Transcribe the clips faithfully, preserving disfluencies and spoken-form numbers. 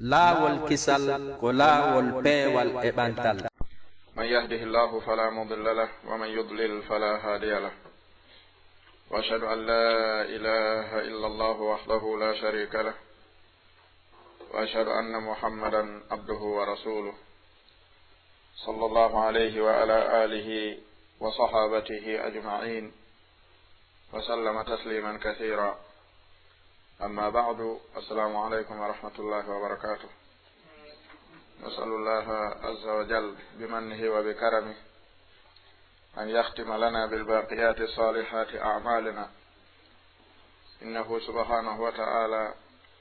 Laawol kisal ko laawol peewal e ɓantal. من يهده الله فلا مضل له، ومن يضلل فلا هادي له. وأشهد أن لا إله إلا الله وحده لا شريك له، وأشهد أن محمدا عبده ورسوله، صلى الله عليه وعلى آله وصحابته أجمعين، وسلم تسليما كثيرا. أما بعد، السلام عليكم ورحمة الله وبركاته. نسأل الله عز وجل بمنه وبكرمه أن يختم لنا بالباقيات الصالحات أعمالنا، إنه سبحانه وتعالى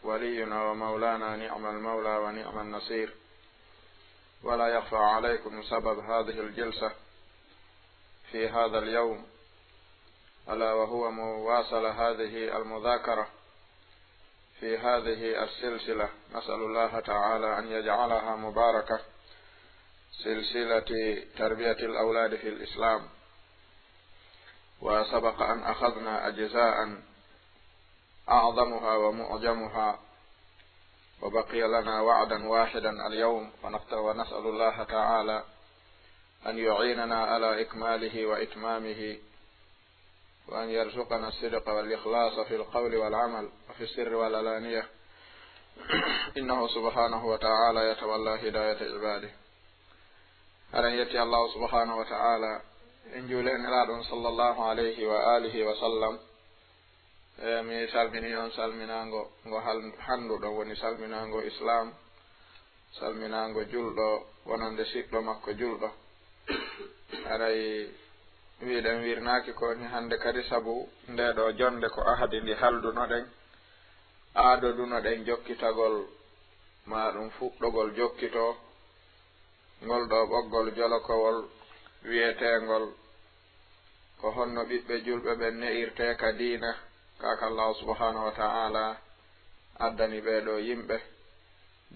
ولينا ومولانا، نعم المولى ونعم النصير. ولا يخفى عليكم سبب هذه الجلسة في هذا اليوم، ألا وهو مواصلة هذه المذاكرة في هذه السلسلة. نسأل الله تعالى أن يجعلها مباركة، سلسلة تربية الأولاد في الإسلام. وسبق أن أخذنا أجزاء أعظمها ومعجمها، وبقي لنا وعدا واحدا اليوم، ونقت-، ونسأل الله تعالى أن يعيننا على إكماله وإتمامه، وأن يرزقنا الصدق والإخلاص في القول والعمل وفي السر والعلانية، إنه سبحانه وتعالى يتولى هداية عباده. Aɗa yetti Allahu subhanahu wa ta'ala, en juuli e Nelaaɗo on sallallahu alayhi wa alihi wa sallam. E, mi salmini on salminaango ngo hal-, hannduɗo, woni salminaango Islam, salminaango julɗo, wonande siɗɗo makko julɗo. Aray wiɗen wirnaaki ko ni hannde kadi, sabu nde ɗo jonde ko ahadi ndi haldunoɗen, aadodunoɗen jokkitagol, ma ɗum fuɗɗogol jokkito, ngol ɗo ɓoggol jolokowol wi'eteengol ko honno ɓiɓɓe julɓe ɓen ne'irtee ka diina, ka ka Allahu subhanahu wa ta'ala addani ɓee ɗoo yimɓe,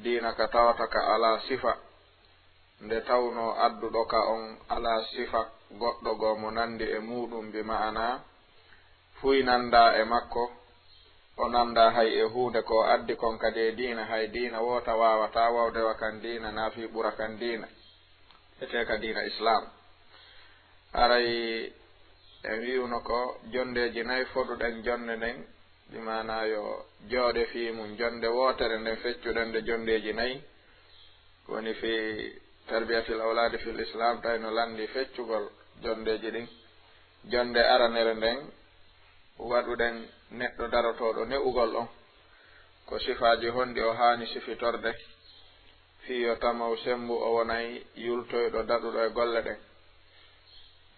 diina ka tawata ka alaa sifa, nde tawnoo adduɗo ka on alaa sifa goɗɗo goo mo nanndi e muuɗum, bi ma'ana fuy nanndaa e makko, o nanndaa hay e huunde ko addi kon kadi e diina, hay diina woota waawataa wawde wa kan diina, naa fii ɓura kan diina, etee ka diina Islaam. Aray en wi'uno ko jondeeji nay foduɗen jonde nden, bi maanaa yo jooɗe fii mum, jonde wootere nden feccuɗen nde jondeeji nay, woni fii tarbiyatil awlaadi fil Islaam, tawi no lanndi feccugol jondeeji ɗin. Jonde aranere nden waɗuɗen neɗɗo darotooɗo ne'ugol on, ko sifaaji honɗi o haani sifitorde, fii yo tamaw semmbu o wonay yultoyɗo daɗuɗo e golle ɗen.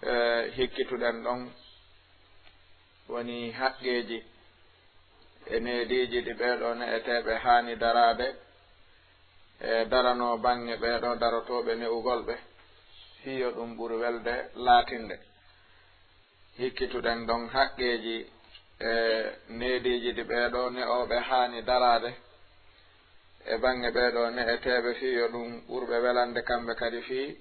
E, hikkituɗen ɗon woni haqqeeji e neediiji ɗi ɓee ɗoo ne'eteeɓe haani daraade, e daranoo baŋŋe ɓee ɗoo darotooɓe ne'ugol ɓe, fii yo ɗum ɓur welde laatinde. Hikkituɗen ɗon haqqeeji e neediiji ɗi ɓee ɗoo ne'ooɓe haani daraade e baŋŋe ɓee ɗoo ne'eteeɓe, fii yo ɗum ɓur ɓe welande kamɓe kadi, fii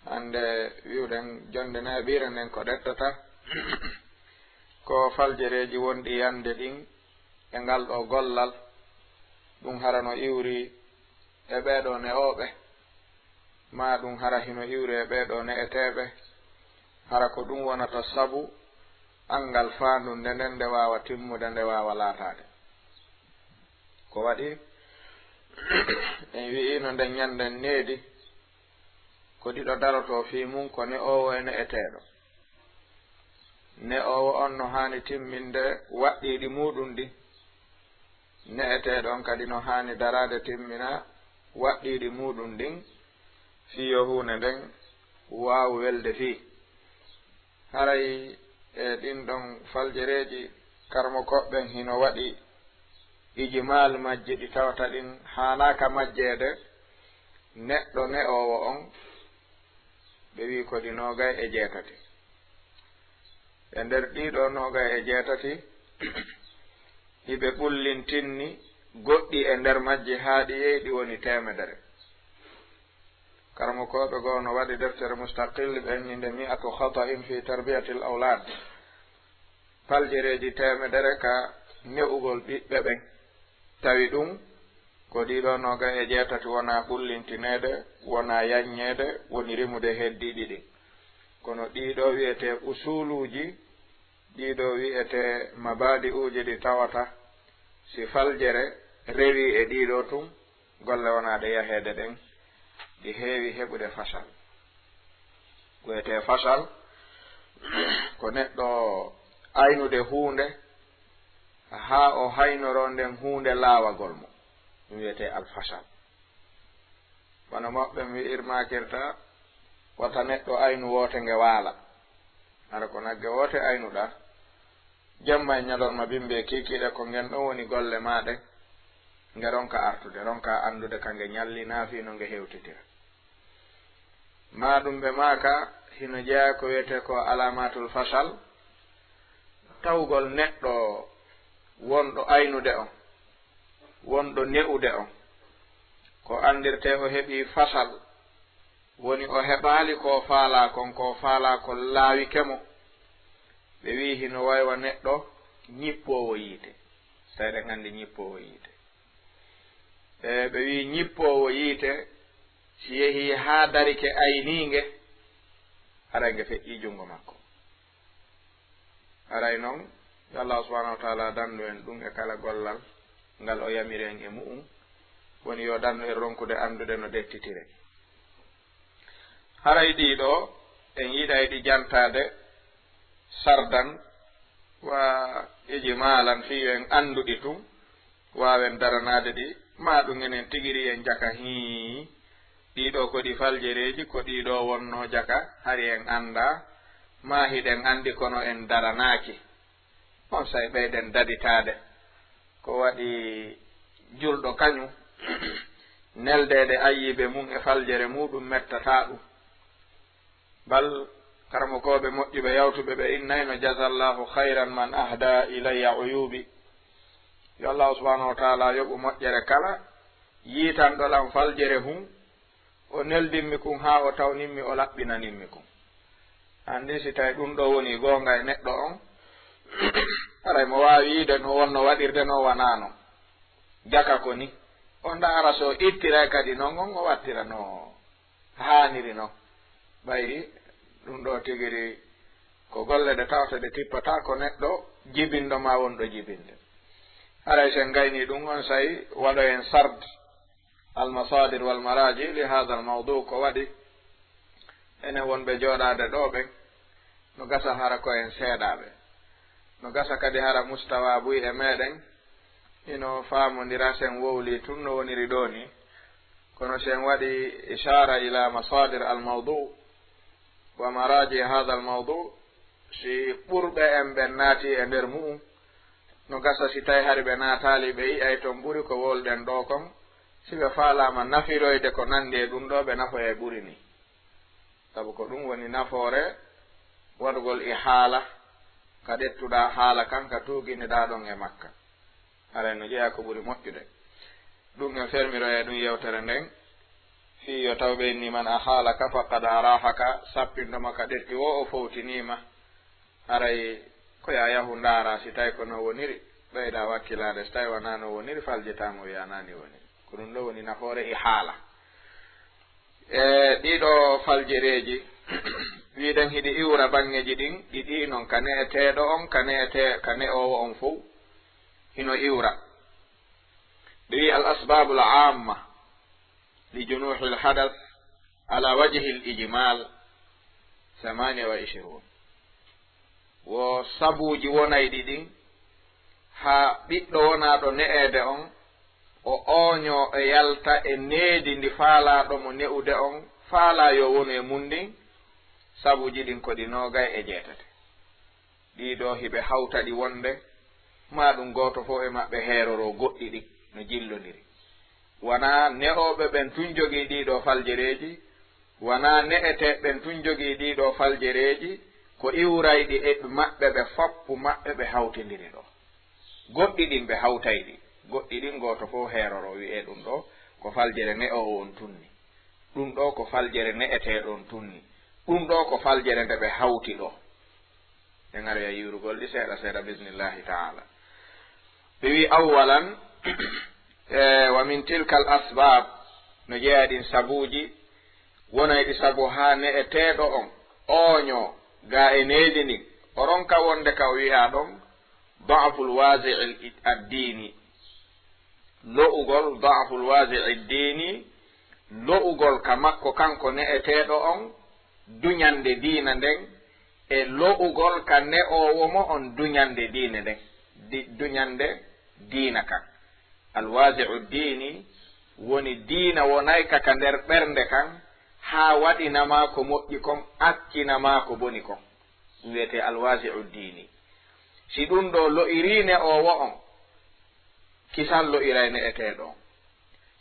hannde wi'uɗen jonde neeɓiire nden ko ɗettata, ko faljereeji wonɗi yande ɗin e ngal ɗoo gollal, ɗum hara no iwri e ɓee ɗoo ne'ooɓe, maa ɗum hara hino iwri e ɓee ɗoo ne'eteeɓe, hara ko ɗum wonata sabu anngal faandunde nden nde waawa timmude, nde waawa laataade. Ko waɗi en wi'iino nden ñannden needi ko ɗiɗo darotoo fii mum, ko ne'oowo e ne'eteeɗo. Ne'oowo on no haani timminde waɗɗiiɗi muuɗum ɗin. Ne'eteeɗo on kadi no haani daraade timmina waɗɗiiɗi muuɗum ɗin, fii yo huunde nden waawu welde fii. Haray e ɗin ɗon faljereeji, karmokooɓe ɓen hino waɗi ijmaal majji ɗi tawata ɗin haanaaka majjeede. Neɗɗo ne'oowo on, ɓe wi'i ko ɗi noogay e jeetati. E nder ɗii ɗoo noogay e jeetati, hiɓe ɓullintinni goɗɗi e nder majji haa ɗi yehi ɗi woni teemedere. Karamokooɓe goo no waɗi deftere mustaqil, ɓe inni nde mi'atu khata'in fi tarbiyatil awlad, paljereeji teemedere ka ne'ugol ɓiɓɓe ɓen. Tawi ɗum Ko ɗiɗo noogay e jeetati wonaa ɓullintineede, wonaa yaññeede, woni rimude heddiiɗi ɗin. Kono ɗiɗo wiyetee usuluuji, ɗiɗo wiyetee mabaadi'uuji ɗi tawata si faljere rewii e ɗiɗo tun, golle wonaa ɗe yaheede ɗen, ɗi heewi heɓude fasal. Ko wiyetee fasal, ko neɗɗo aynude huunde haa o haynoroo nden huunde laawagol mo. Ɗum wiyetee alfasal. Wano mawɓe ɓen wi'irmaakirta, wata neɗɗo aynu woote nge waala. Hara ko nagge woote aynuɗaa, jemma e ñalorma bimbi e kiikiiɗe, ko ngen ɗon woni golle maa ɗen. Nge ronka artude, ronka anndude ka nge ñallinaa fii no nge hewtitira. Maa ɗum ɓe maaka, hino jeyaa ko wiyetee ko alaamaatul fasal, tawgol neɗɗo wonɗo aynude on, wonɗo ne'ude on, ko anndirtee o heɓii fasal, woni o heɓaali ko o faalaa kon, ko o faalaa kon laawike mo. Ɓe wi'i hino waywa neɗɗo ñippoowo yiite. So eɗen anndi ñippoowo yiite. E, ɓe wi'i ñippoowo yiite, si yehii haa darike ayniinde, haray nge feƴƴii junngo makko. Haray non, yo Allaahu subhaanahu wa ta'aalaa dandu en ɗum e kala gollal ngal o yamiri en e mu'un, woni yo dandu en ronkude anndude no dettitire. Haray ɗiɗo, en yiɗay ɗi jantaade sardan wa ijmaalan fii yo en anndu ɗi tun, waawen daranaade ɗi, maa ɗum enen tigi ri en jaka hii. Ɗiɗo ko ɗi faljereeji, ko ɗiɗo wonnoo jaka, hari en anndaa, maa hiɗen anndi kono en daranaaki. Onsay ɓeyden daditaade. Ko waɗi julɗo kañum, neldeede ayyibe mum e faljere muuɗum mettataa ɗum. Bal karamokooɓe moƴƴuɓe yawtuɓe ɓe innayno, "Jazallahu khayran man ahda ilayya uyubi." Yo Allahu subhanahu wa ta'ala yoɓu moƴƴere kala yiitanɗo lan faljere hun, o neldimmi kun haa o tawnimmi, o laɓɓinanimmi kun. Anndi si tawi ɗum ɗo woni goonga e neɗɗo on, aray mo waawi yiide no wonno waɗirde no wanaano. Jaka ko ni. O ndaara so ittiray kadi non on o wattira no haaniri non. Ɓayri ɗum ɗo tigiri ko golle ɗe tawata ɗe tippataa ko neɗɗo jibinɗo ma wonɗo jibinde. Haray sen gayni ɗum on say waɗoyen sard al masadir wal maraji li hadha al mawdu, ko waɗi enen wonɓe jooɗaade ɗo ɓen, no gasa hara ko en seeɗaaɓe. No gasa kadi hara mustawa buy e meɗen, ino faamondira sen wowli tun no woniri ɗo ni. Kono sen waɗi ishara ila masadir al mawdu wa maraji hadha al mawdu, si ɓurɓe en ɓen naati e nder mu'un, no gasa si tawi hari ɓe naataali, ɓe yi'ay ton ɓuri ko wolɗen ɗo kon, si ɓe faalaama nafiroyde ko nandi e ɗum ɗo, ɓe nafoyay ɓuri ni. Sabu ko ɗum woni nafoore waɗugol e haala ka ɗettuɗaa haala kan, ka tuuginiɗaa ɗon e makka. Haray no jeyaa ko ɓuri moƴƴude. Ɗum en fermiroya ɗum yewtere nden, fii yo taw ɓe inni man a haalaka faqad arahaka, sappinɗo ma ka ɗetti wo o fowtiniima. Haray ko ya yahu ndaara si tawi ko no woniri, ɓeyda wakkilaade, si tawi wonaa no woniri, faljitaamo wiya naa ni woniri. Ko ɗum ɗo woni nafoore e haala. E ɗiɗo faljereeji, wiɗen hiɗi iwra baŋŋeeji ɗin ɗiɗi non, ka ne'eteeɗo on, ka ne'ete-, ka ne'oowo on fow hino iwra. Ɓe wi'i al asbabul amma li junuhil hadas ala wajhil ijmal samaniya wa ishirun. Wo sabuuji wonayɗi ɗin, haa ɓiɗɗo wonaaɗo ne'eede on, o ooñoo e yalta e needi ndi faalaaɗo mo ne'ude on faalaa yo wonu e mun ndin, sabuuji ɗin ko ɗi noogay e jeetati. Ɗiɗo hiɓe hawta ɗi wonde, maa ɗum gooto fof e maɓɓe heeroroo goɗɗi ɗin no jillondiri. Wanaa ne'ooɓe ɓen tun jogii ɗiɗo faljereeji, wanaa ne'eteeɓe ɓen tun jogii ɗiɗo faljereeji, ko iwrayɗi e maɓɓe ɓe foppu maɓɓe ɓe hawtindiri ɗo. Goɗɗi ɗin ɓe hawtayɗi, goɗɗi ɗin gooto fof heeroroo wi'ee ɗum ɗo ko faljere ne'oowo on tunni. Ɗum ɗo ko faljere ne'eteeɗo on tunni. Ɗum ɗo ko faljere nde ɓe hawti ɗo. En aroya yiwrugol ɗi seeɗa seeɗa, bismillahi ta'ala. Ɓe wi, awwalan, E, wa min tilkal asbab, no jeyaa ɗin sabuuji, wonayɗi sabu haa ne'eteeɗo on ooñoo, gaa e needi ndin, o ronka wonde ka o wi'aa ɗon, da'ful wazi'il ad-dini. Lo'ugol, da'ful wazi'id dini, lo'ugol ka makko kanko ne'eteeɗo on, duñande diina nden, e lo'ugol ka ne'oowo mo on duñande diine nden, di-, duñande diina kan. Alwazi'u diini woni diina wonayka ka nder ɓernde kan, haa waɗina ma ko moƴƴi kon, accina ma ko boni kon. Ɗum wiyetee alwazi'u diini. Si ɗum ɗoo lo'irii ne'oowo on, kisan lo'iray ne'eteeɗo on.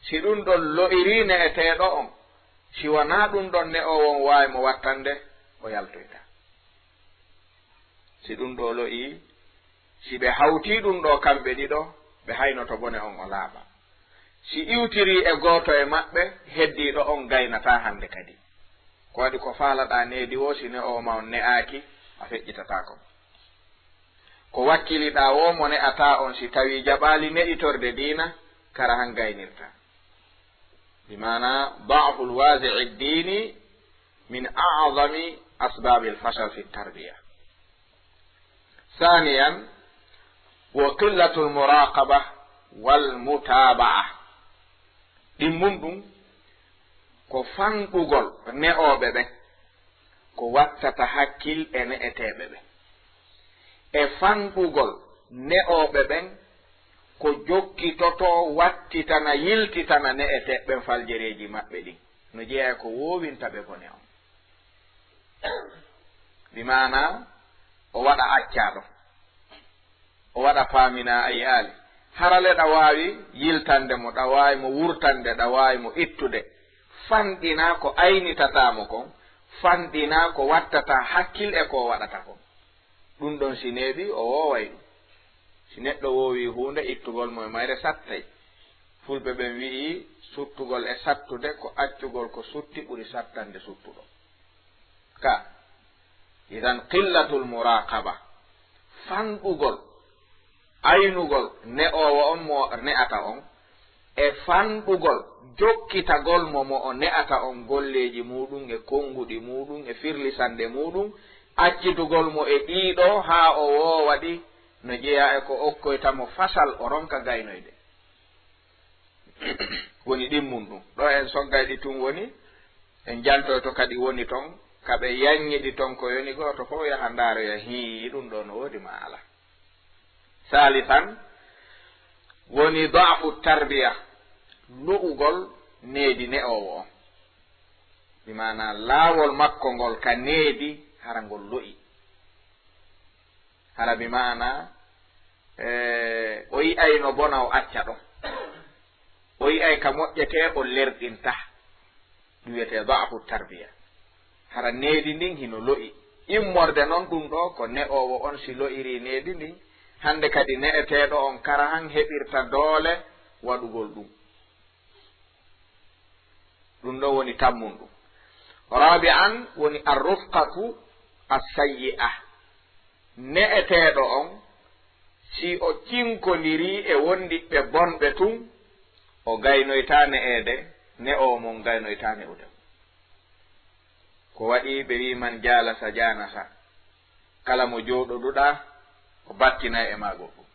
Si ɗum ɗon lo'irii ne'eteeɗo on, si wanaa ɗum ɗon ne'oowo on waawi mo wattande, o yaltoyta. Si ɗum ɗoo lo'ii, si ɓe hawtii ɗum ɗoo kamɓe ɗiɗo, ɓe haynoto bone on o laaɓa. Si iwtirii e gooto e maɓɓe, heddiiɗo on gaynataa hande kadi. Ko waɗi ko faalaɗaa needi woo, si ne'oowo ma on ne'aaki, a feƴƴitataako. Ko wakkiliɗaa woo mo ne'ataa on, si tawii jaɓaali ne'itorde diina, kara han gaynirtaa. Bi maana, da'ful wazi'i diini min a'zami asbabil fashal fi tarbiya. Thaniyan, wa qillatul muraqaba wal mutaba'a. Ɗimmun ɗum ko fanɗugol ne'ooɓe ɓen, ko wattata hakkil e ne'eteeɓe ɓen. E fanɗugol ne'ooɓe ɓen, ko jokkitotoo wattitana, yiltitana ne'eteeɓe ɓen faljereeji maɓɓe ɗin. No jeyaa e ko woowinta ɓe bone on. Bi maana, o waɗa accaaɗo. O waɗa faaminaa a yi'aali. Hara le ɗa waawi yiltande mo, ɗa waawi mo wurtande, ɗa waawi mo ittude. Fanɗinaa ko aynitataa mo kon, fanɗinaa ko wattataa hakkil e ko o waɗata kon. Ɗum ɗon si neeɓii, o wooway ɗum. Si neɗɗo woowii huunde, ittugol mo e mayre sattay. Fulɓe ɓen wi'i, suttugol e sattude, ko accugol ko sutti ɓuri sattande suttuɗo. Ka, idan qillatul muraqaba, fanɗugol, aynugol ne'oowo on mo ne'ata on, e fanɗugol, jokkitagol mo mo o ne'ata on golleeji muuɗum e konnguɗi muuɗum e firlisande muuɗum, accitugol mo e ɗiɗo haa o woowa ɗi, no jeyaa e ko okkoyta mo fasal o ronka gaynoyde. Woni ɗimmun ɗum. Ɗo en soggay ɗi tun woni, en jantoyto kadi woni ton, ka ɓe yanñi ɗi ton ko yoni gooto fof yaha ndaaroya hii ɗum ɗo no woodi ma ala. Salisan, woni da'fu tarbiya, lo'ugol needi ne'oowo on. Bi maana laawol makko ngol ka needi hara ngol lo'i. Hara bi maana, e, o yi'ay no bona o acca ɗon. O yi'ay ka moƴƴetee o lerɗinta. Ɗum wiyetee da'fu tarbiya. Hara needi ndin hino lo'i. Immorde non ɗum ɗo ko ne'oowo on si lo'irii needi ndin. Hande kadi ne'eteeɗo on kara han heɓirta doole waɗugol ɗum. Ɗum ɗon woni tammunɗum. Rabi'an woni arrufqatu as-sayyi'a. Ne'eteeɗo on, si o cinkondirii e wondiɓɓe bonɓe tun, o gaynoytaa ne'eede, ne'oowo mon gaynoytaa ne'ude mo. Ko waɗi ɓe wi'i, "Man jalasa janasa." Kala mo jooɗoduɗaa, o battinay e maagol fof.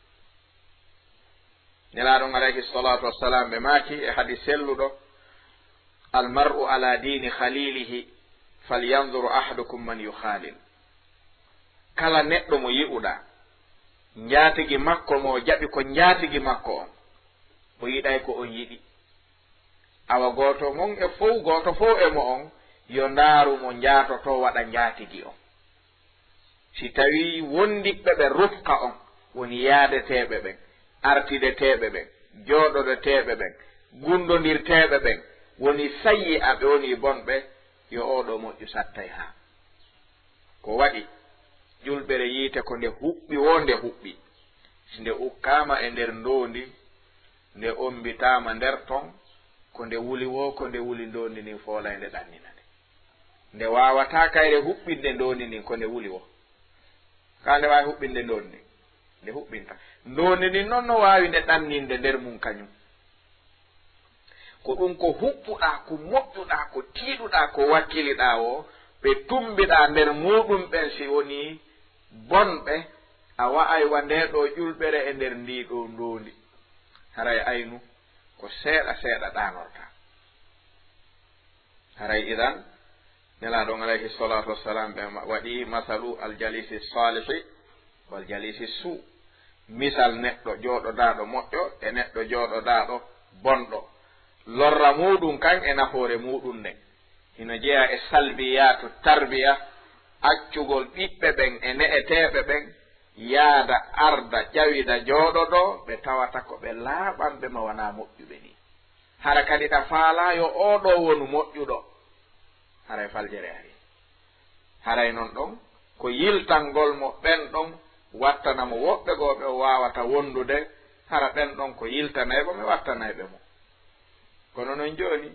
Nelaaɗo on alayhi salatu wassalam ɓe maaki e hadis selluɗo, "Al mar'u ala dini khalilihi, falyanzur ahadukum man yukhalil." Kala neɗɗo mo yi'uɗaa, njaatigi makko mo o jaɓi ko njaatigi makko on, o yiɗay ko on yiɗi. Awa gooto mon e fow, gooto fow e mo on, yo ndaaru mo njaatotoo waɗa njaatigi on. Si tawii wondiɓɓe ɓe rufqa on, woni yaadeteeɓe ɓen, artideteeɓe ɓen, jooɗodeteeɓe ɓen, gunndondirteeɓe ɓen, woni sayyi'a ɓe woni bonɓe, yo oo ɗoo moƴƴu sattay haa. Ko waɗi, ƴulɓere yiite ko nde huɓɓi woo nde huɓɓi. Si nde ukkaama e nder ndoondi, nde ommbitaama nder ton, ko nde wuli woo, ko nde wuli ndoondi ndin foolay nde ɗannina nde. Nde waawataa kayre huɓɓinde ndoondi ndin, ko nde wuli woo. Kaa nde waawi huɓɓinde ndoondi ndin? Nde huɓɓinta. Ndoondi ndin non no waawi nde ɗanninde nder mum kañum. Ko ɗum ko huɓɓuɗaa, ko moƴƴuɗaa, ko tiiɗuɗaa, ko wakkiliɗaa o, ɓe tummbiɗaa nder muuɗum ɓen, si wonii bonɓe, a wa'ay wa ndee ɗoo ƴulɓere e nder ndii ɗoo ndoondi. Haray aynu ko seeɗa seeɗa ɗaanortaa. Haray idan, Nelaaɗo on alayhi salaatu wassalaam ɓe ma-, waɗi masalu aljalisi saalihi wal jalisi suu. Misal neɗɗo jooɗodaaɗo moƴƴo e neɗɗo jooɗodaaɗo bonɗo. Lorra muuɗum kan e nafoore muuɗum nden. Hino jeyaa e salbiyaatu tarbiya, accugol ɓiɓɓe ɓen e ne'eteeɓe ɓen, yaada arda ƴawida jooɗodoo, ɓe tawata ko ɓe laaɓanɓe ma wanaa moƴƴuɓe nii. Hara kadi ɗa faalaa yo oo ɗoo wonu moƴƴuɗo. Haray faljere arii. Haray non ɗon, ko yiltangol mo ɓen ɗon wattana mo woɓɓe goo ɓe o waawata wondude, hara ɓen ɗon ko yiltanayɓe mo, ɓe wattanayɓe mo. Kono non jooni,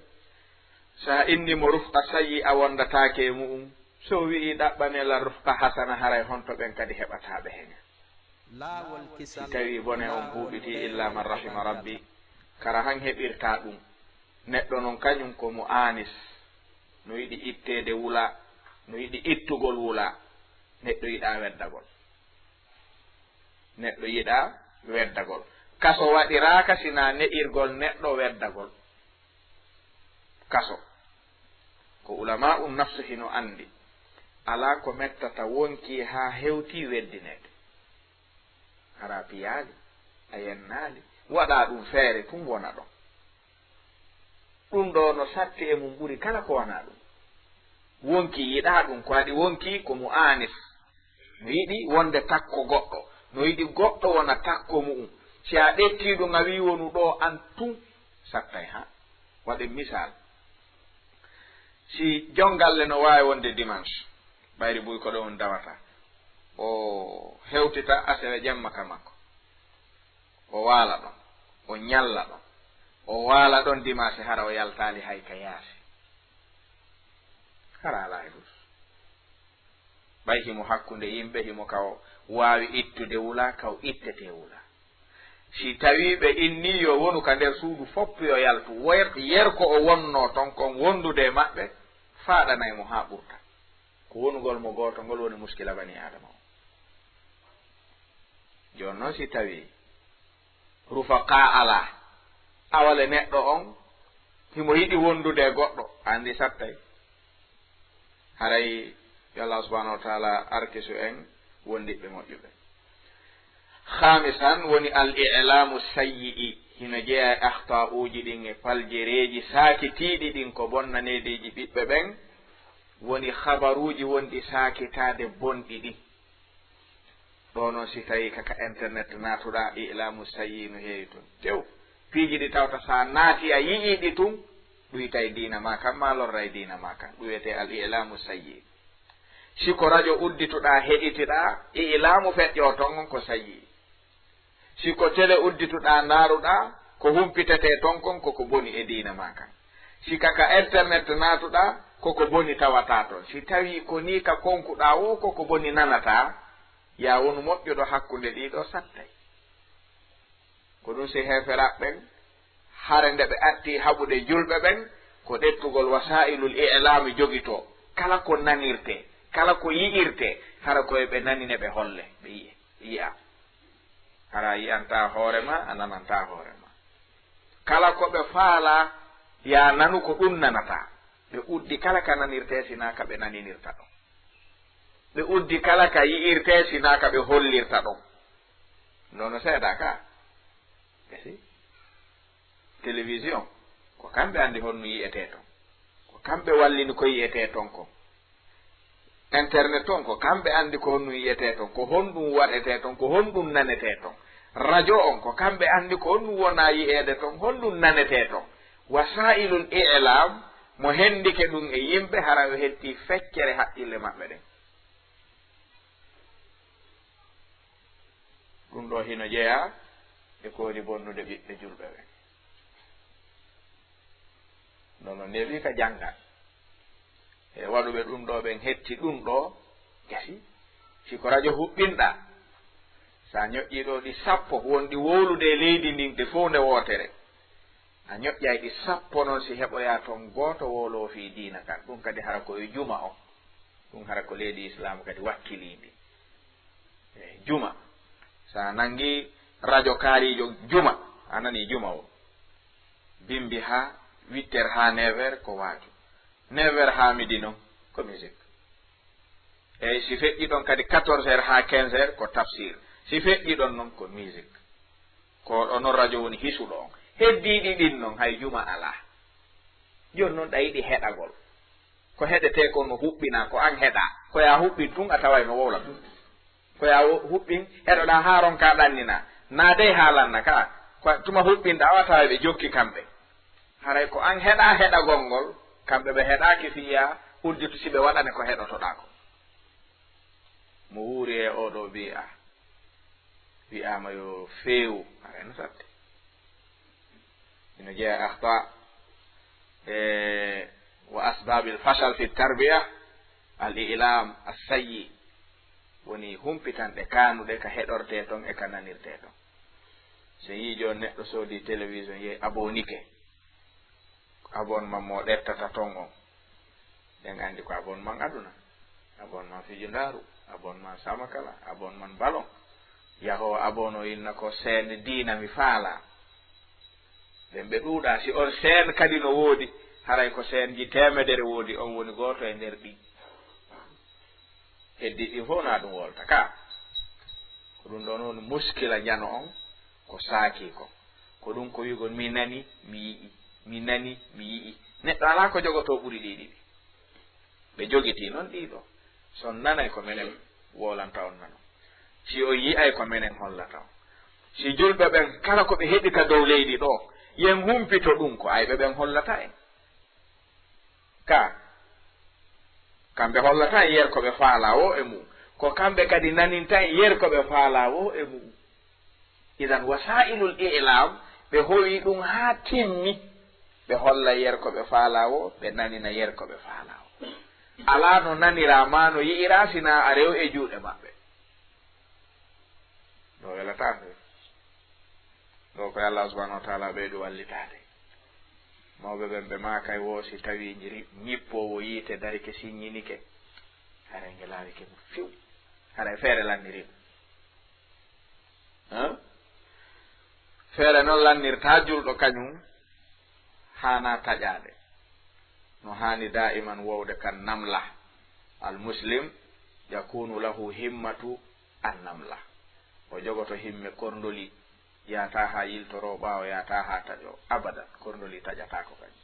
so a inni mo rufqa sayyi a wondataake e mu'un, so o wi'i ɗaɓɓanee lan rufqa hasana, haray honto ɓen kadi heɓataa ɓe hen? Laawol kisal. Si tawii bone on huuɓitii, illa man rahima rabbi, kara han heɓirtaa ɗum. Neɗɗo non kañum ko mo aanis, no yiɗi itteede wula, no yiɗi ittugol wula. Neɗɗo yiɗaa weddagol. Neɗɗo yiɗaa weddagol. Kaso waɗiraaka sinaa ne'irgol neɗɗo weddagol. Kaso. Ko ulamaa'u nafsu hino anndi. Alaa ko mettata wonkii haa hewtii weddineede. Hara a piyaali, a yennaali, waɗaa ɗum feere tun wona ɗon. Ɗum ɗoo no satti e mum ɓuri kala ko wanaa ɗum. Wonkii yiɗaa ɗum, ko waɗi wonkii ko mo aanis. No yiɗi wonde takko goɗɗo, no yiɗi goɗɗo wona takko mu'um. Si a ƴettii ɗum a wii wonu ɗoo an tun, sattay haa. Waɗen misal. Si jon galle no waawi wonde dimanche, ɓayri buy ko ɗo on dawata, o hewtita asewe jemma ka makko, o waala ɗon, o ñalla ɗon, o waala ɗon dimanche, hara o yaltaali hay ka yaasi. Hara alaa e dus. Ɓay himo hakkunde yimɓe, himo ka o waawi ittude wula, ka o ittetee wula. Si tawii ɓe innii yo wonu ka nder suudu fof, yo yaltu, wer-, yer ko o wonnoo ton kon wondude e maɓɓe, faaɗanay mo haa ɓurta. Ko wonugol mo gooto ngol woni muskila bani Aadama o. Jooni non, si tawii rufaqaa alaa, awale neɗɗo on himo yiɗi wondude e goɗɗo, a anndi sattay. Haray yo Allah subhanahu wa taala arkisu en wondiɓɓe moƴƴuɓe. Khamisan woni al i'lamu sayyi'i, hino jeyaa e akhta'uuji ɗin e paljereeji saakitiiɗi ɗin, ko bonnaneedeeji ɓiɓɓe ɓen, woni khabaruuji wonɗi saakitaade bonɗi ɗin. Ɗoo non, si tawii ka, ka internet naatuɗaa, i'laamu sayyi no heewi ton. Tew, piiji ɗi tawta sa naati a yi'ii ɗi tun, ɗuytay diina maa kan, maa lorray diina maa kan. Ɗum wiyetee al i'laamu sayyi. Si ko rajo uddituɗaa, heɗitiɗaa, i'laamu feƴƴoo ton on ko sayyi. Si ko tele uddituɗaa, ndaaruɗaa, ko humpitetee ton kon, ko ko boni e diina maa kan. Si ka, ka internet naatuɗaa, ko ko boni tawataa ton. Si tawii ko nii ka konkuɗaa woo, ko ko boni nanataa, yaa wonu moƴƴuɗo hakkunde ɗii ɗoo sattay. Ko ɗum si heeferaaɓe ɓen, hare nde ɓe artii haɓude julɓe ɓen, ko ɗettugol wasaa'ilul i'laami jogitoo. Kala ko nanirtee, kala ko yi'irtee, hara ko e ɓe nanine ɓe holle, ɓe yi'e, ɓe yi'a. Hara a yi'antaa hoore maa, a nanantaa hoore maa. Kala ko ɓe faalaa, yaa nanu ko ɗum nanataa. Ɓe uddi kala ka nanirtee, sinaa ka ɓe naninirta ɗon. Ɓe uddi kala ka yi'irtee, sinaa ka ɓe hollirta ɗon. Nono seeɗa ka. Gasi. Télévision, ko kamɓe anndi honno yi'etee ton. Ko kamɓe wallini ko yi'etee ton kon. Internet on, ko kamɓe anndi ko honɗum yi'etee ton, ko honɗum waɗetee ton, ko honɗum nanetee ton. Rajo on, ko kamɓe anndi ko honɗum wonaa yi'eede ton, honɗum nanetee ton. Wasaa'ilul i'laam, mo hendike ɗum e yimɓe, hara o hetti feccere haqqille maɓɓe ɗen. Ɗum ɗoo hino jeyaa e ko woni bonnude ɓiɓɓe julɓe ɓen. Nono neeɓi ka janngal. E waɗuɓe ɗum ɗoo ɓen hetti ɗum ɗoo, gasi. Si ko rajo huɓɓinɗaa, sa ñoƴƴii ɗoo ɗi sappo wonɗi wowlude e leydi ndin, ɗe fow nde wootere. A ñoƴƴay ɗi sappo noon, si heɓoyaa toon gooto wowloo fii diina kan. Ɗum kadi hara ko e juma on. Ɗum hara ko leydi Islaam kadi wakkilii ndi. E juma. So a nanngi rajo kaariijo juma, a nanii juma o. Bimbi haa huit heures haa neuf heures ko waaju. Neuf heures haa midi noon ko musique. Eyi, si feƴƴi ɗon kadi quatorze heures haa quinze heures ko tafsir. Si feƴƴi ɗon noon ko musique. Ko ɗo noon rajo woni hisuɗo on. Heddiiɗi ɗin noon hay juma alaa. Jooni noon ɗa yiɗi heɗagol. Ko heɗetee kon no huɓɓinaa, ko an heɗaa. Ko yaa huɓɓin tun a taway no wowla tun. Ko yaa wo-, huɓɓin, heɗoɗaa haa ronkaa ɗanninaa. Naa dey haalanna ka. Ko tuma huɓɓinɗaa o a taway ɓe jokki kamɓe. Haray ko an heɗaa heɗagol ngol, kamɓe ɓe heɗaaki fiya udditu si ɓe waɗane ko heɗotoɗaa ko. Mo wuuri e oo ɗoo bi'a, wi'aama yo feewu, haray no satti. Ina jeyaa akhta e wa asbabil fashal fi tarbiya, al i'lam as sayyi, woni humpitanɗe kaanuɗe ka heɗortee ton e ka nanirtee ton. So yii jooni neɗɗo soodii télévision, yehi abonike. Abonnement mo ɗettata ton on. Ɗen anndi ko abonnement aduna. Abonnement fijundaaru, abonnement samakala, abonnement ballon. Yahoo abono inna ko seen diina mi faala. Ɓen ɓe ɗuuɗaa, si on seen kadi no woodi, haray ko seen ji teemedere woodi, on woni gooto e nder ɗin. Heddi ɗin fof na ɗum wolta ka. Ko ɗum ɗon woni muskila njano on, ko saaki kon. Ko ɗum ko wi'ugol mi nani, mi yi'i, mi nani, mi yi'i. Neɗɗo alaa ko jogotoo ɓuri ɗii ɗiɗi. Ɓe jogitii noon ɗii ɗoo. Si on nanay ko menen wowlanta on nano. Si on yi'ay ko menen hollata on. Si julɓe ɓen kala ko ɓe heɓi ka dow leydi ɗoo, yen humpito ɗum ko ayɓe ɓen hollata en. Ka, kamɓe hollata en yer ko ɓe faalaa woo e mum. Ko kamɓe kadi naninta en yer ko ɓe faalaa woo e mum. Idan wasaa'ilul i'laam, ɓe howi ɗum haa timmi. Ɓe holla yer ko ɓe faalaa woo, ɓe nanina yer ko ɓe faalaa woo. Alaa no naniraa maa no yi'iraa, sinaa a rew e juuɗe maɓɓe. Ɗo welataa fey. Ɗo ko Allah subhanahu wa ta'ala ɓeydu wallitaade. Mawɓe ɓen ɓe maakay woo si tawii njiri-, ñippoowo yiite darike siññinike, haray nge laawike mo fiw. Haray feere lanniri mo. Hein? Feere non lannirtaa julɗo kañum haanaa taƴaade. No haani daa'iman wowde kan namla. Al muslim yakunu lahu himmatu an namla. O jogoto himme korndoli, yaataa haa yiltoroo ɓaawo, yaataa haa taƴoo. Abadan, korndoli taƴataako kañum.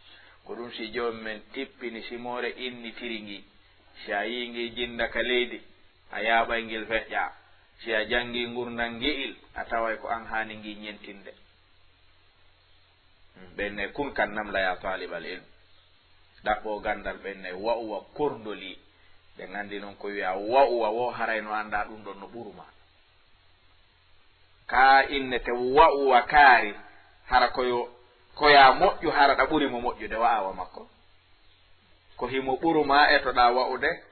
Ko ɗum si joomi men tippini simoore innitiri ngi, si a yii ngi jinnda ka leydi, a yaaɓay ngel feƴƴaa. Si a janngii ngurndan ngi'il, a taway ko an haani ngi ñentinde. Ɓen ne kun kan namla ya taalibal ilm. Ɗaɓɓoo ganndal ɓen ne wa'uwa korndoli. Ɓen anndi non ko wi'a wa'uwa wo haray no anndaa ɗum ɗon no ɓuru ma. Kaa innete wa'uwa kaari, hara ko yo, ko yaa moƴƴu hara ɗa ɓuri mo moƴƴude wa'awa makko. Ko himo ɓuru ma etoɗaa wa'ude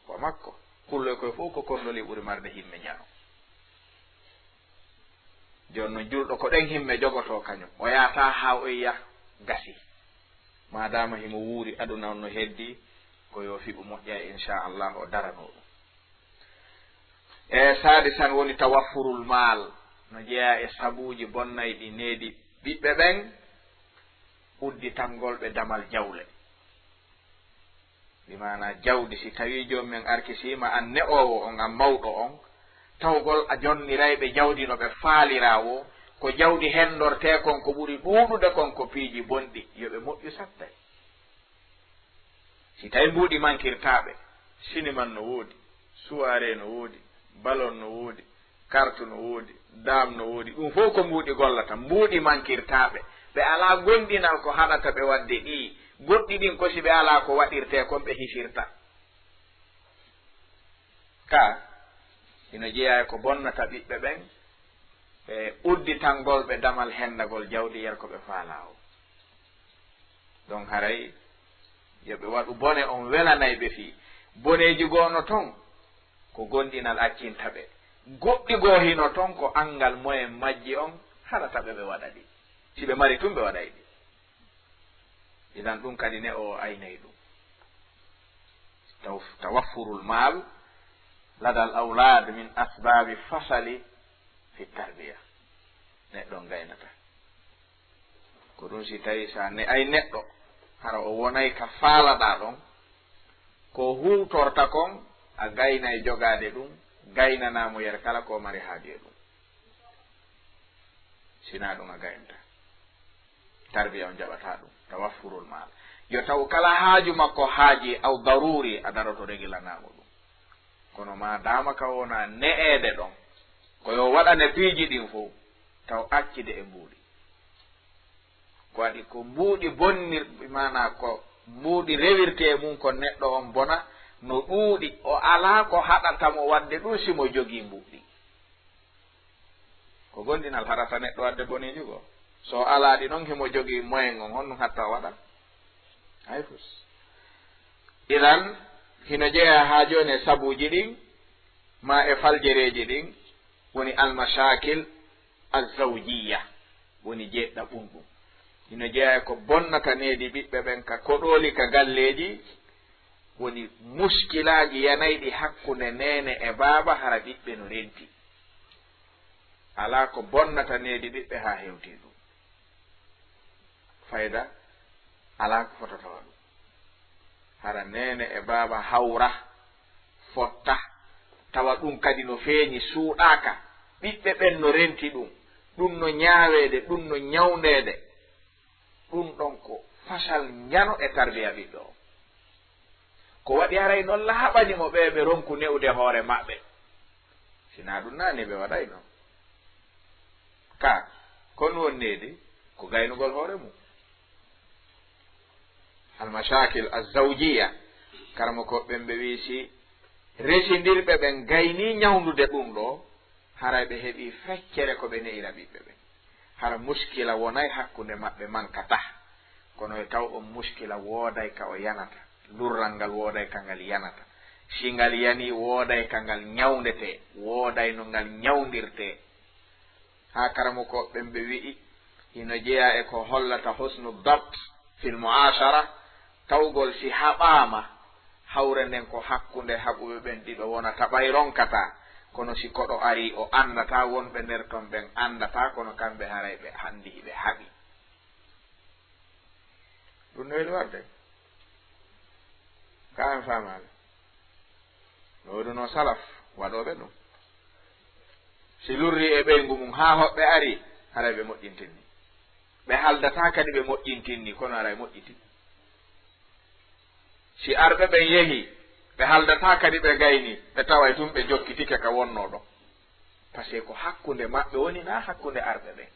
wa makko. Kulloy koy fof ko korndoli ɓuri marde himme njano. Jooni non julɗo ko ɗen himme jogotoo kañum. O yaataa haa o yiya gasi. Maadaama himo wuuri aduna on no heddi, ko yo fiɓu moƴƴa inchallah o daranoo ɗum. E saadisan woni tawaffurul maal, no jeyaa e sabuuji bonnayɗi needi ɓiɓɓe ɓen, udditangol ɓe damal jawle. Bi maanaa jawdi, si tawii joomum en arkisiima, an ne'oowo on, an mawɗo on, tawgol a jonniray ɓe jawdi no ɓe faaliraa woo, ko jawdi henndortee kon, ko ɓuri ɗuuɗude kon ko piiji bonɗi, yo ɓe moƴƴu sattay. Si tawii mbuuɗi mankirtaaɓe, siniman no woodi, suwaaree no woodi, balon no woodi, kartu no woodi, daam no woodi, ɗum fof ko mbuuɗi gollata, mbuuɗi mankirtaaɓe. Ɓe alaa gomɗinal ko haɗata ɓe waɗde ɗi, goɗɗi ɗin ko si ɓe alaa ko waɗirtee kon ɓe hisirta. Ka, ina jeyaa e ko bonnata ɓiɓɓe ɓen, e udditangol ɓe damal henndagol jawdi yer ko ɓe faalaa o. Donc haray, yo ɓe waɗu bone on welanay ɓe fii. Boneeji goo no ton, ko gomɗinal accinta ɓe. Goɗɗi goo hino ton, ko anngal moyen majji on haɗata ɓe ɓe waɗa ɗi. Si ɓe mari tun, ɓe waɗay ɗi. Idan ɗum kadi neɗɗo o aynay ɗum. Taw-, tawaffurul maal ladal awlaad min asbaabi fasali fi tarbiya. Neɗɗo on gaynata. Ko ɗum si tawi sa ne ay neɗɗo, hara o wonay ka faalaɗaa ɗon, ko huutorta kon, a gaynay jogaade ɗum, gaynanaa mo yere kala ko mari haaju e ɗum. Sinaa ɗum a gaynata. Tarbiya on jaɓataa ɗum. Tawaffurul maal. Yo taw kala haaju makko haaji aw daruri a daroto regilanaa mo ɗum. Kono ma daama ka wona ne'eede ɗon, ko yo waɗane piiji ɗin fow, taw accide e mbuuɗi. Ko waɗi ko mbuuɗi bonnirɗi, maanaa ko mbuuɗi rewirtee e mum ko neɗɗo on bona no ɗuuɗi, o alaa ko haɗata mo waɗde ɗum si mo jogii mbuuɗi. Ko gomɗinal haɗata neɗɗo waɗde boneeji goo. So o alaa ɗi noon, himo jogii moyen on, honɗum hatta o waɗa? Hay fus. Idan, hino jeyaa haa jooni e sabuuji ɗin, maa e faljereeji ɗin, woni almashakil azzawjiya, woni jeeɗɗaɓun ɗum. Hino jeyaa e ko bonnata needi ɓiɓɓe ɓen ka koɗooli, ka galleeji, woni muskilaaji yanayɗi hakkunde neene e baaba, hara ɓiɓɓe no renti. Alaa ko bonnata needi ɓiɓɓe haa hewtii ɗum. Fayda alaa ko fota tawa ɗum. Hara neene e baaba hawra, fotta, tawa ɗum kadi no feeñi, suuɗaaka. Ɓiɓɓe ɓen no renti ɗum. Ɗum no ñaaweede, ɗum no ñawndeede. Ɗum ɗon ko fasal njano e tarbiya ɓiɗɗo o. Ko waɗi haray no laaɓani mo ɓe ɓe ronku ne'ude hoore maɓɓe. Sinaa ɗum naa ni ɓe waɗayno. Ka, kon won needi ko gaynugol hoore mum. Almashakil azzawjiya, karamokooɓe ɓen ɓe wi'i si resindirɓe ɓen gaynii ñawndude ɗum ɗoo, haray ɓe heɓii feccere ko ɓe ne'ira ɓiɓɓe ɓen. Hara muskila wonay hakkunde maɓɓe mankatah, kono e taw on muskila wooday ka o yanata, lurral ngal wooday ka ngal yanata. Si ngal yanii, wooday ka ngal ñawndetee, wooday no ngal ñawndirtee. Haa karamokooɓe ɓen ɓe wi'i, hino jeyaa e ko hollata husnu dabt fil mu'ashara, tawgol si haɓaama, hawre nden ko hakkunde haɓuɓe ɓen ɗiɗo wonata, ɓay ronkataa. Kono si koɗo arii, o anndataa, wonɓe nder ton ɓen anndataa, kono kamɓe haray ɓe anndi hiɓe haɓi. Ɗum no weli waɗde. Ka en faamaali. No woodunoo salaf waɗooɓe ɗum. Si lurrii e ɓeyngu mum haa hoɓɓe arii, haray ɓe moƴƴintinni. Ɓe haldataa kadi ɓe moƴƴintinni, kono haray moƴƴiti. Si arɓe ɓen yehii, ɓe haldataa kadi ɓe gaynii, ɓe taway tun ɓe jokkitike ka wonnoo ɗon. Pasee ko hakkunde maɓɓe woni, naa hakkunde arɓe ɓen.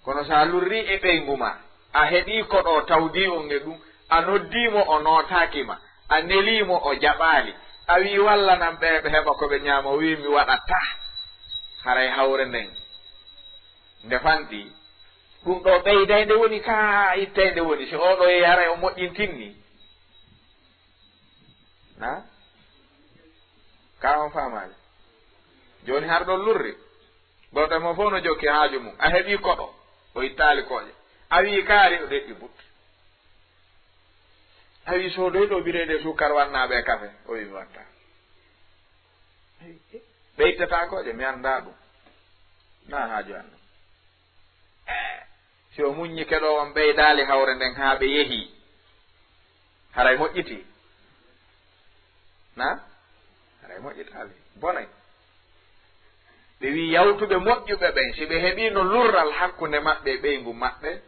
Kono so a lurrii e ɓeyngu maa, a heɓii koɗo tawdii on e ɗum, a noddii mo, o nootaaki ma, a nelii mo, o jaɓaali, a wi'i, "Wallanam ɓe, ɓe heɓa ko ɓe ñaama," o wi'i, "Mi waɗataa." Haray hawre nden nde fanɗi, ɗum ɗoo ɓeydaynde woni kaa ittaynde woni, si oo ɗoo yehi haray o moƴƴintinni. Na? Kaa on faamaali? Jooni har ɗon lurri. Gooto e mon fof no jokki haaju mum. A heɓii koɗo, o ittaali kooƴe. A wi'i kaari, o deƴƴi but. A wi'i soodoy ɗoo bireede suukar wannaaɓe e kafe, o wi'i mi watta. Ɓe ittataa kooƴe, mi anndaa ɗum. Na haaju an ɗum. Eh, si o muññike ɗoo, on ɓeydaali hawre nden haa ɓe yehii. Haray moƴƴitii? Na? Haray moƴƴitaali. Bonay. Ɓe wi'i yawtuɓe moƴƴuɓe ɓen, si ɓe heɓiino lurral hakkunde maɓɓe e ɓeyngu maɓɓe,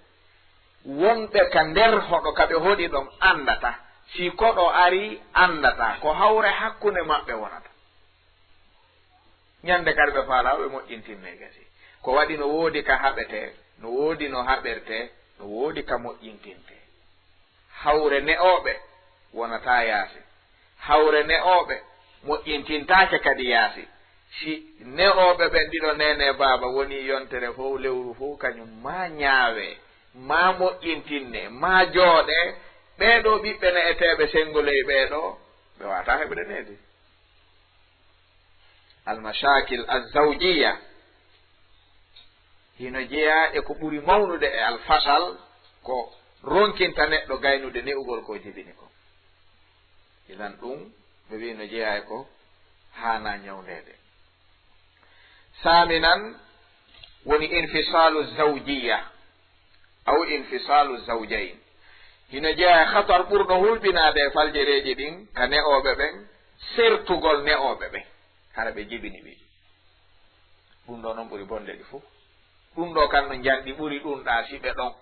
wonɓe ka nder hoɗo ka ɓe hoɗi ɗon anndata. Si koɗo arii, anndata. Ko hawre hakkunde maɓɓe wonata. Ñande kadi ɓe faalaa, ɓe moƴƴintinne gasi. Ko waɗi no woodi ka haɓetee, no woodi no haɓertee, no woodi ka moƴƴintintee. Hawre ne'ooɓe wonataa yaasi. Hawre ne'ooɓe moƴƴintintaake kadi yaasi. Si ne'ooɓe ɓen ɗiɗo, neene e baaba, wonii yontere fow, lewru fow, kañum maa ñaawee, maa moƴƴintinnee, maa jooɗee, ɓee ɗoo ɓiɓɓe ne'eteeɓe senngo ley ɓee ɗoo, ɓe waawataa heɓude needi. Almashakil azzawjiya hino jeyaa e ko ɓuri mawnude e alfasal, ko ronkinta neɗɗo gaynude ne'ugol ko jibini ko. Idan ɗum, ɓe wi'i no jeyaa e ko haanaa ñawndeede. Saaminan woni infisaalu zawjiya, aw infisaalu zawjayn. Hino jeyaa e hatar ɓurɗo hulɓinaade e faljereeji ɗin ka ne'ooɓe ɓen, sertugol ne'ooɓe ɓen, hara ɓe jibini ɓe. Ɗum ɗoo non ɓuri bonde ɗi fof. Ɗum ɗoo kan no njanɗi ɓuri ɗum ɗaa si ɓe ɗon.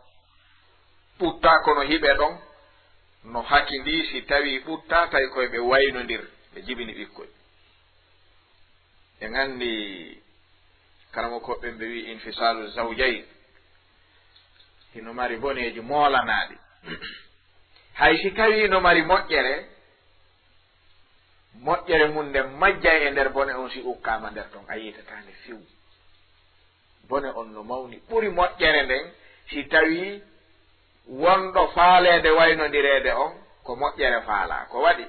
Ɓuttaa kono hiɓe ɗon, no hakindii si tawii ɓuttaa tawi koye ɓe waynondir, ɓe jibini ɓikkoy. En anndi karamokooɓe ɓen ɓe wi'i infisaalu zawjayn, hino mari boneeji moolanaaɗi. Hay si tawii no mari moƴƴere, moƴƴere mum nden majjay e nder bone on si ukkaama nder ton, a yiitataa nde few. Bone on no mawni, ɓuri moƴƴere nden si tawii wonɗo faaleede waynondireede on ko moƴƴere faalaa. Ko waɗi,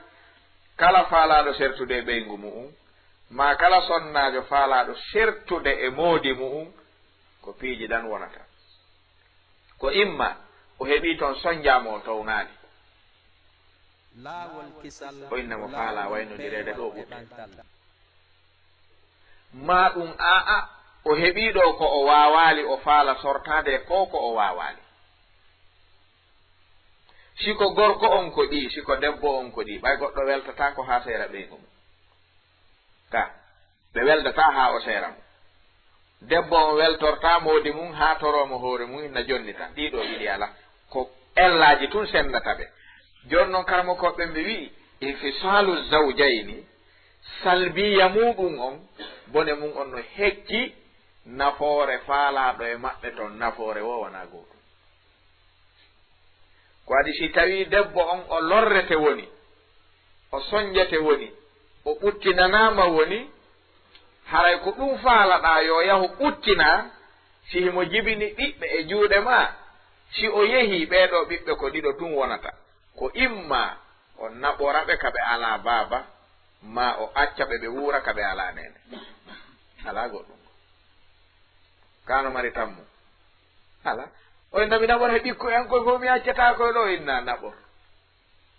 kala faalaaɗo sertude e ɓeyngu mu'un, maa kala sonnaajo faalaaɗo sertude e moodi mu'un, ko piiji ɗan wonata. Ko imma o heɓii ton sonnjaa mo o townaali. O inna mo faalaa waynondireede ɗoo ɓurti. Maa ɗum aa'a, o heɓii ɗoo ko o waawaali, o faala sortaade ko ko o waawaali. Si ko gorko on ko ɗii, si ko debbo on ko ɗii, ɓay goɗɗo weltataako haa seera ɓeyngu mum. Ka, ɓe weldataa haa o seera mo. Debbo on weltortaa moodi mum haa toroo mo hoore mum, na jonnita. Ɗii ɗoo ɗiɗi alaa. Ko ellaaji tun senndata ɓe. Jooni non karamokooɓe ɓen ɓe wi'i, infisaalu zawjayni, salbiya muuɗum on, bone mum on no hecci nafoore faalaaɗo e maɓɓe ton, nafoore woo wonaa gootum. Ko waɗi si tawii debbo on o lorrete woni, o sonnjete woni, o ɓuttinanaama woni, haray ko ɗum faalaɗaa yo yahu ɓuttinaa, si himo jibini ɓiɓɓe e juuɗe maa, si o yehii ɓee ɗoo ɓiɓɓe ko ɗiɗo tun wonata, ko imma o naɓora ɓe ka ɓe alaa baaba, maa o acca ɓe ɓe wuura ka ɓe alaa neene. Alaa goɗɗum. Kaa no mari tammu? Alaa. O inna mi naɓora ɓikkoy an koy fof mi accataa koy ɗoo, inna naɓor.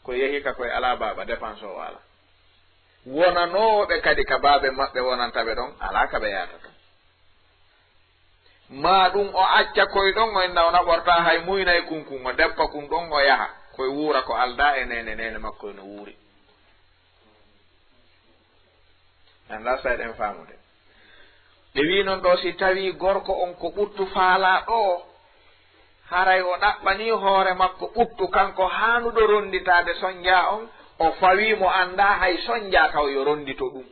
Ko yehi ka koy alaa baaba, dépense o alaa. Wonanoowo ɓe kadi ka baabe maɓɓe wonanta ɓe ɗon, alaa ka ɓe yaata ton. Maa ɗum o acca koy ɗon, o inna o naɓortaa hay muynay kun kun, o deppa kun ɗon, o yaha. Koy wuura ko aldaa e neene, neene makko no wuuri. Anndaa so eɗen faamude. Ɓe wii non ɗoo, si tawii gorko on ko ɓuttu faalaa ɗoo, haray o ɗaɓɓanii hoore makko ɓuttu kanko haanuɗo ronnditaade sonnjaa on, o fawii mo anndaa hay sonnjaa taw yo ronndito ɗum.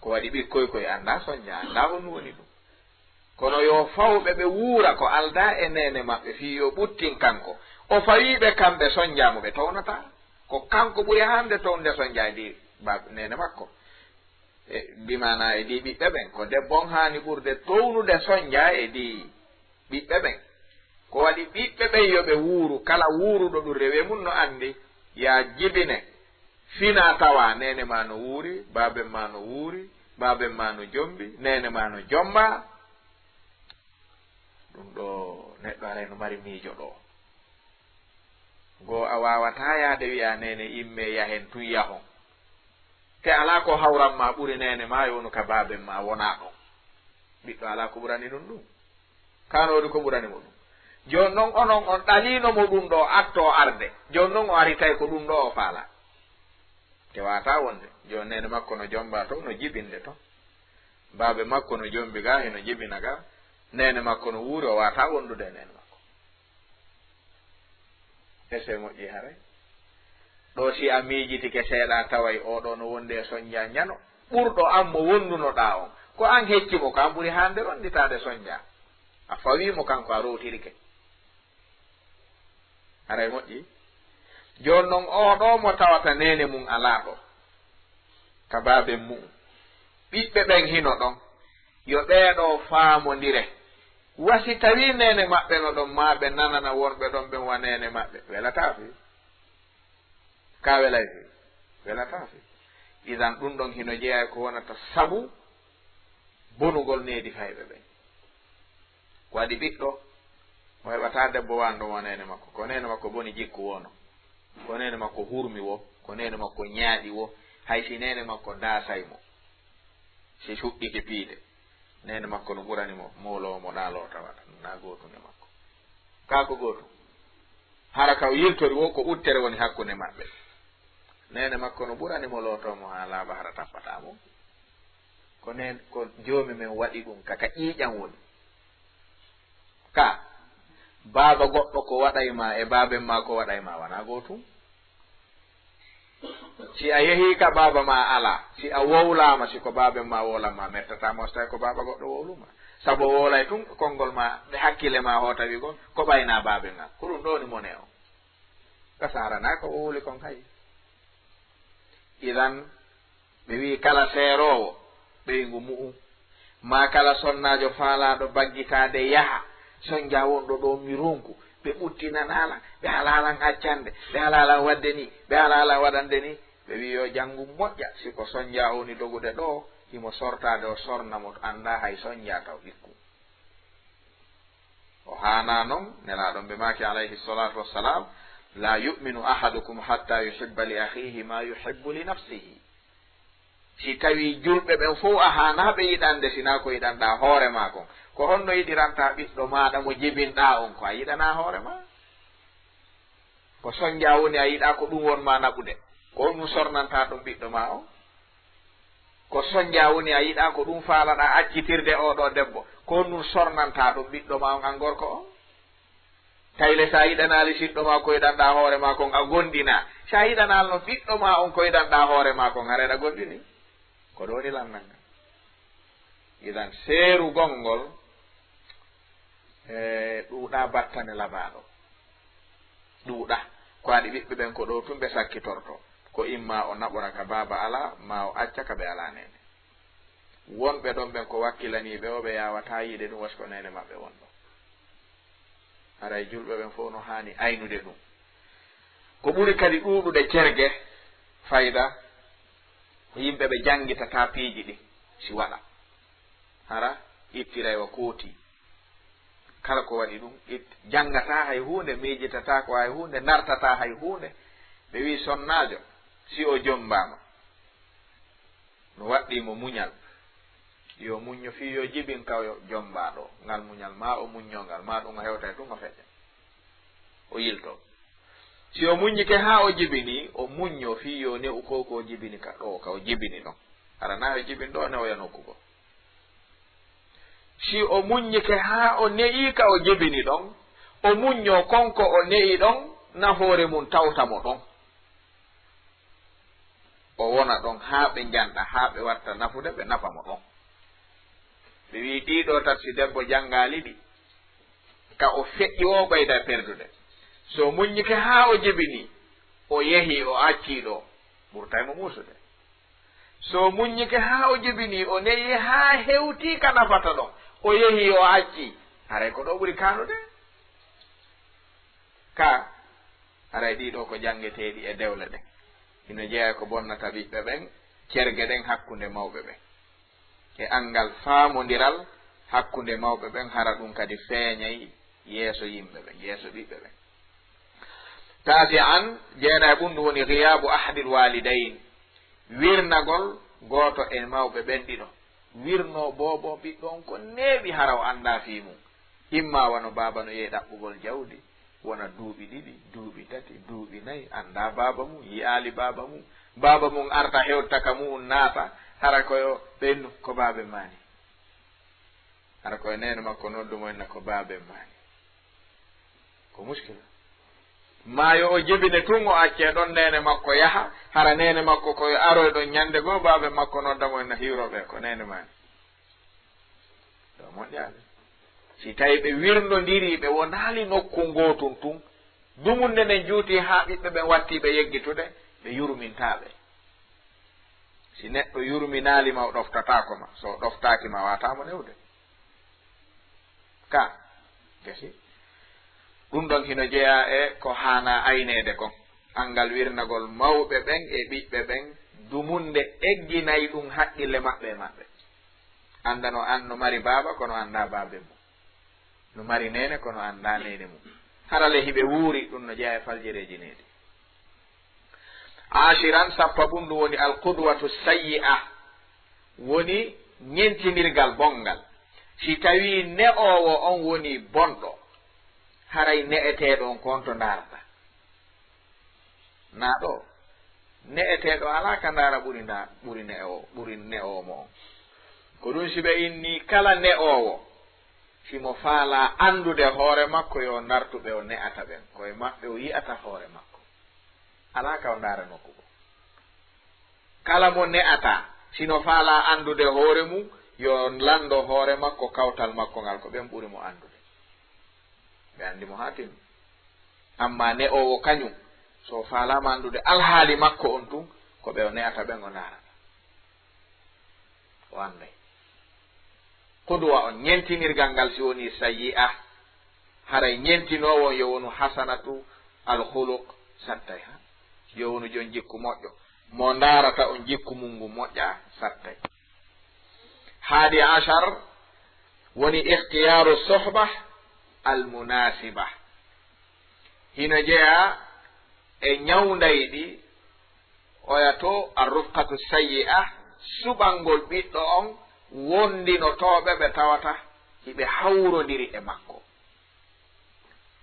Ko waɗi ɓikkoy koy anndaa sonnjaa, anndaa honɗum woni ɗum. Kono yo fawɓe ɓe wuura ko aldaa e neene maɓɓe fii yo ɓuttin kanko. O fawii ɓe kamɓe sonnjaa mo ɓe townataa. Ko kanko ɓuri hande townde sonnjaa e ndi ba-, neene makko. E, bi maanaa e ndi ɓiɓɓe ɓen. Ko debbo on haani ɓurde townude sonnjaa e ndi ɓiɓɓe ɓen. Ko waɗi ɓiɓɓe ɓen yo ɓe wuuru, kala wuuruɗo ɗum rewe mum no anndi, yaa jibine. Finaa tawaa neene maa no wuuri, baaben maa no wuuri, baaben maa no jombi, neene maa no jomba. Ɗum ɗoo neɗɗo haray no mari miijo ɗoo. Goo a waawataa yaade wi'aa neene immee yahen tun yahon. Te alaa ko hawran maa ɓuri neene maa yo wonu ka baaben maa wonaa ɗon. Ɓiɗɗo alaa ko ɓurani ɗum ɗum. Kaa no woodi ko ɓurani mo ɗum. Jooni non onon on ɗaliino mo ɗum ɗoo attoo arde. Jooni non o ari tawi ko ɗum ɗoo o faalaa. Te waawataa wonde. Jooni neene makko no jomba ton, no jibinde ton. Baabe makko no jombi gaa, hino jibina gaa. Neene makko no wuuri, o waawataa wondude e neene makko. Ese moƴƴi haray. Ɗoo si a miijitike seeɗa taway oo ɗoo no wondi e sonnjaa njano. Ɓurɗo an mo wondunoɗaa on. Ko an hecci mo, ko an ɓuri hande ronnditaade sonnjaa. A fawii mo kanko a rowtirike. Haray moƴƴi. Jooni non oo ɗoo mo tawata neene mum alaa ɗoo. Ka baaben mu'un. Ɓiɓɓe ɓen hino ɗon. Yo ɓee ɗoo faamondire. Wa si tawii neene maɓɓe no ɗon, maa ɓe nanana wonɓe ɗon ɓen wa neene maɓɓe. Welataa fii. Kaa welay fii? Welataa fii. Idan ɗum ɗon hino jeyaa e ko wonata sabu bonugol needi fayɓe ɓen. Ko waɗi ɓiɗɗo, O heɓataa debbo waanɗo mo neene makko. Ko neene makko boni jikku woono. Ko neene makko hurmi wo. Ko neene makko ñaaɗi wo. Hay si neene makko daasay mo, si suɓɓike piide, neene makko no ɓurani mo mooloowo mo ɗaa loota waɗa. Naa gootum e makko. Kaa ko gootum. Hara ka o yiltori wo ko uttere woni hakkunde maɓɓe. Neene makko no ɓurani mo lootoo mo haa laaɓa, hara tappataa mo. Ko neen, ko Joomi men waɗi ɗum ka, ka ƴiiƴan woni. Ka baaba goɗɗo ko waɗay ma e baaben ma ko waɗay ma wanaa gootum. Si a yehii ka baaba ma alaa, si a wowlaama, si ko baaben ma wowlan ma, mettataa mo, so tawi ko baaba goɗɗo wowlu ma. Sabu o wowlay tun konngol ma, ɓe hakkille ma hootawi gon, ko ɓaynaa baaben an. Ko ɗum ɗoo ni mone on. Ka saranaa ko o wowli kon hay. Idan, ɓe wi'i kala seeroowo ɓeyngu mu'un, maa kala sonnaajo faalaaɗo baggitaade yaha, sonja wonɗo ɗo mi ronku, ɓe ɓuttinanaa lan, ɓe halaa lan accande, ɓe halaa lan waɗde ni, ɓe halaa lan waɗande ni. Ɓe wi'i yo janngu moƴƴa, si ko sonja o woni dogude ɗo, himo sortaade o sorna mo anndaa hay sonja taw ɓikku. O haanaa non, Nelaaɗo ɓe maaki alayhi salatu wassalam, "La yu'minu ahadukum hatta yuhibba li akhihi ma yuhibbu li nafsihi." Si tawi julɓe ɓen fow a haanaa ɓe yiɗande, sinaa ko yiɗanɗaa hoore maa kon, ko honno yiɗirantaa ɓiɗɗo maaɗa mo jibinɗaa on ko a yiɗanaa hoore maa? Ko sonja woni a yiɗaa ko ɗum won ma naɓude, ko honɗum sornantaa ɗum ɓiɗɗo maa on? Ko sonja woni a yiɗaa ko ɗum faalaɗaa accitirde oo ɗoo debbo, ko honɗum sornantaa ɗum ɓiɗɗo maa on an gorko on? Tayle si a yiɗanaali siɗɗo maa ko yiɗanɗaa hoore maa kon a gondinaa. Si a yiɗanaali no ɓiɗɗo maa on ko yiɗanɗaa hoore maa kon, haray a gondini. Ko ɗum woni lanndal ngal. Idan seerugol ngol, e, ɗuuɗaa battane labaaɗo. Ɗuuɗaa. Ko waɗi ɓiɓɓe ɓen ko ɗoo tun ɓe sakkitortoo. Ko imma o naɓora ka baaba alaa, maa o acca ka ɓe alaa neene. Wonɓe ɗon ɓen ko wakkilanii ɓe o, ɓe yaawataa yiide ɗum, wasi ko neene maɓɓe wonɗo. Haray julɓe ɓen fow no haani aynude ɗum. Ko ɓuri kadi ɗuuɗude cerge fayda, ko yimɓe ɓe janngitataa piiji ɗin si waɗa. Hara ittiray wa kooti. Kala ko waɗi ɗum, it-, janngataa hay huunde, miijitataa ko hay huunde, nartataa hay huunde. Ɓe wi'i sonnaajo, si o jommbaama, no waɗɗii mo muñal, yo muñño fii yo jibin ka o jommbaa ɗoo. Ngal muñal, maa o muññoo ngal, maa ɗum o hewtay tun o feƴƴa, o yiltoo. Si o muññike haa o jibinii, o muññoo fii yo ne'u ko ko jibini ka ɗoo, ka o jibini ɗon. Hara naa o jibin ɗoo, ne'oya nokku goo. Si o muññike haa o ne'ii ka o jibini ɗon, o muññoo kon ko o ne'i ɗon, nafoore mun tawta mo ɗon. O wona ɗon haa ɓe njanɗa, haa ɓe watta nafude, ɓe nafa mo ɗon. Ɓe wi'i ɗii ɗoo tati, si debbo janngaali ɗi, ka o feƴƴi o ɓeyda perdude. So muññike haa o jibini, o yehi, o accii ɗoo, ɓurtay mo muusude. So muññike haa o jibini, o ne'i haa hewti ka nafata ɗon, o yehi, o accii, haray ko ɗoo ɓuri kaanude. Ka, haray ɗii ɗoo ko janngeteeɗi e dewle ɗen. Hino jeyaa ko bonnata ɓiɓɓe ɓen, cerge ɗen hakkunde mawɓe ɓen. E anngal faamondiral hakkunde mawɓe ɓen, hara ɗum kadi feeñay yeeso yimɓe ɓen, yeeso ɓiɓɓe ɓen. Taasi an, jeenay ɓum, ɗum woni ghiyaabu ahadil waalidayn, wirnagol gooto e mawɓe ɓen ɗiɗo. Wirnoo boobo ɓiɗɗo on ko neeɓi, hara o anndaa fii mum. Imma wano baaba no yehi ɗaɓɓugol jawdi, wona duuɓi ɗiɗi, duuɓi tati, duuɓi nayi, anndaa baaba mum, yi'aali baaba mum. Baaba mum arta hewta ka mu'un naata, hara ko yo ɓennu, ko baaben maani. Hara ko yo neene makko noddu mo inna ko baaben maani. Ko muskila. Maa yo o jibine tun, o accee ɗon neene makko yaha, hara neene makko ko yo aroy ɗon ñannde goo, baaben makko nodda mo inna hiwro ɓe, ko neene maani. Ɗo moƴƴaali. Si tawi ɓe wirnondirii, ɓe wonaali nokku ngootun tun, dumunde nden juuti haa ɓiɓɓe ɓen wattii ɓe yeggitude, ɓe yurmintaa ɓe. Si neɗɗo yurminaali ma, o ɗoftataako ma. So o ɗoftaaki ma, waataa mo newde. Ka gasi. Ɗum ɗon hino jeyaa e ko haanaa ayneede kon. Anngal wirnagol mawɓe ɓen e ɓiɓɓe ɓen, dumunde egginay ɗum haqqille maɓɓe e maɓɓe. Anndano an no mari baaba, kono anndaa baaben mum. No mari neene, kono anndaa neene mum. Hara le hiɓe wuuri, ɗum no jeyaa e faljereeji needi. Aashiran, sappaɓun, ɗum woni alqudwatu sayyi'a, woni ñentinirgal bonngal. Si tawii ne'oowo on woni bonɗo, haray ne'eteeɗo on ko on to ndaarata. Naa ɗoo, ne'eteeɗo alaa ka ndaara ɓuri ndaa-, ɓuri ne'oo-, ɓuri ne'oowo mo on. Ko ɗum si ɓe inni kala ne'oowo, si mo faalaa anndude hoore makko, yo ndartu ɓe o ne'ata ɓen. Ko e maɓɓe o yi'ata hoore makko. Alaa ka o ndaara nokku goo. Kala mo ne'ataa, si no faalaa anndude hoore mum, yo lanndo hoore makko, kawtal makko ngal, ko ɓen ɓuri mo anndude. Ɓe anndi mo haa timmi. Ammaa ne'oowo kañum, so o faalaama anndude alhaali makko on tun, ko ɓe o ne'ata ɓen o ndaarata. O annday. Qudwa on, ñentinirgal ngal si wonii sayyi'a, haray ñentinoowo on yo wonu hasanatu alkhuluq, sattay ha. Yo wonu jon jikku moƴƴo. Mo ndaarata on jikku mum ngun moƴƴaa, sattay. Haadi ashar woni ikhtiyaaru suhba al-munaasiba. Hino jeyaa e ñawndayɗi, oya to ar-rufqatu sayyi'a, suɓangol ɓiɗɗo on wonndinotooɓe ɓe tawata hiɓe hawrondiri e makko.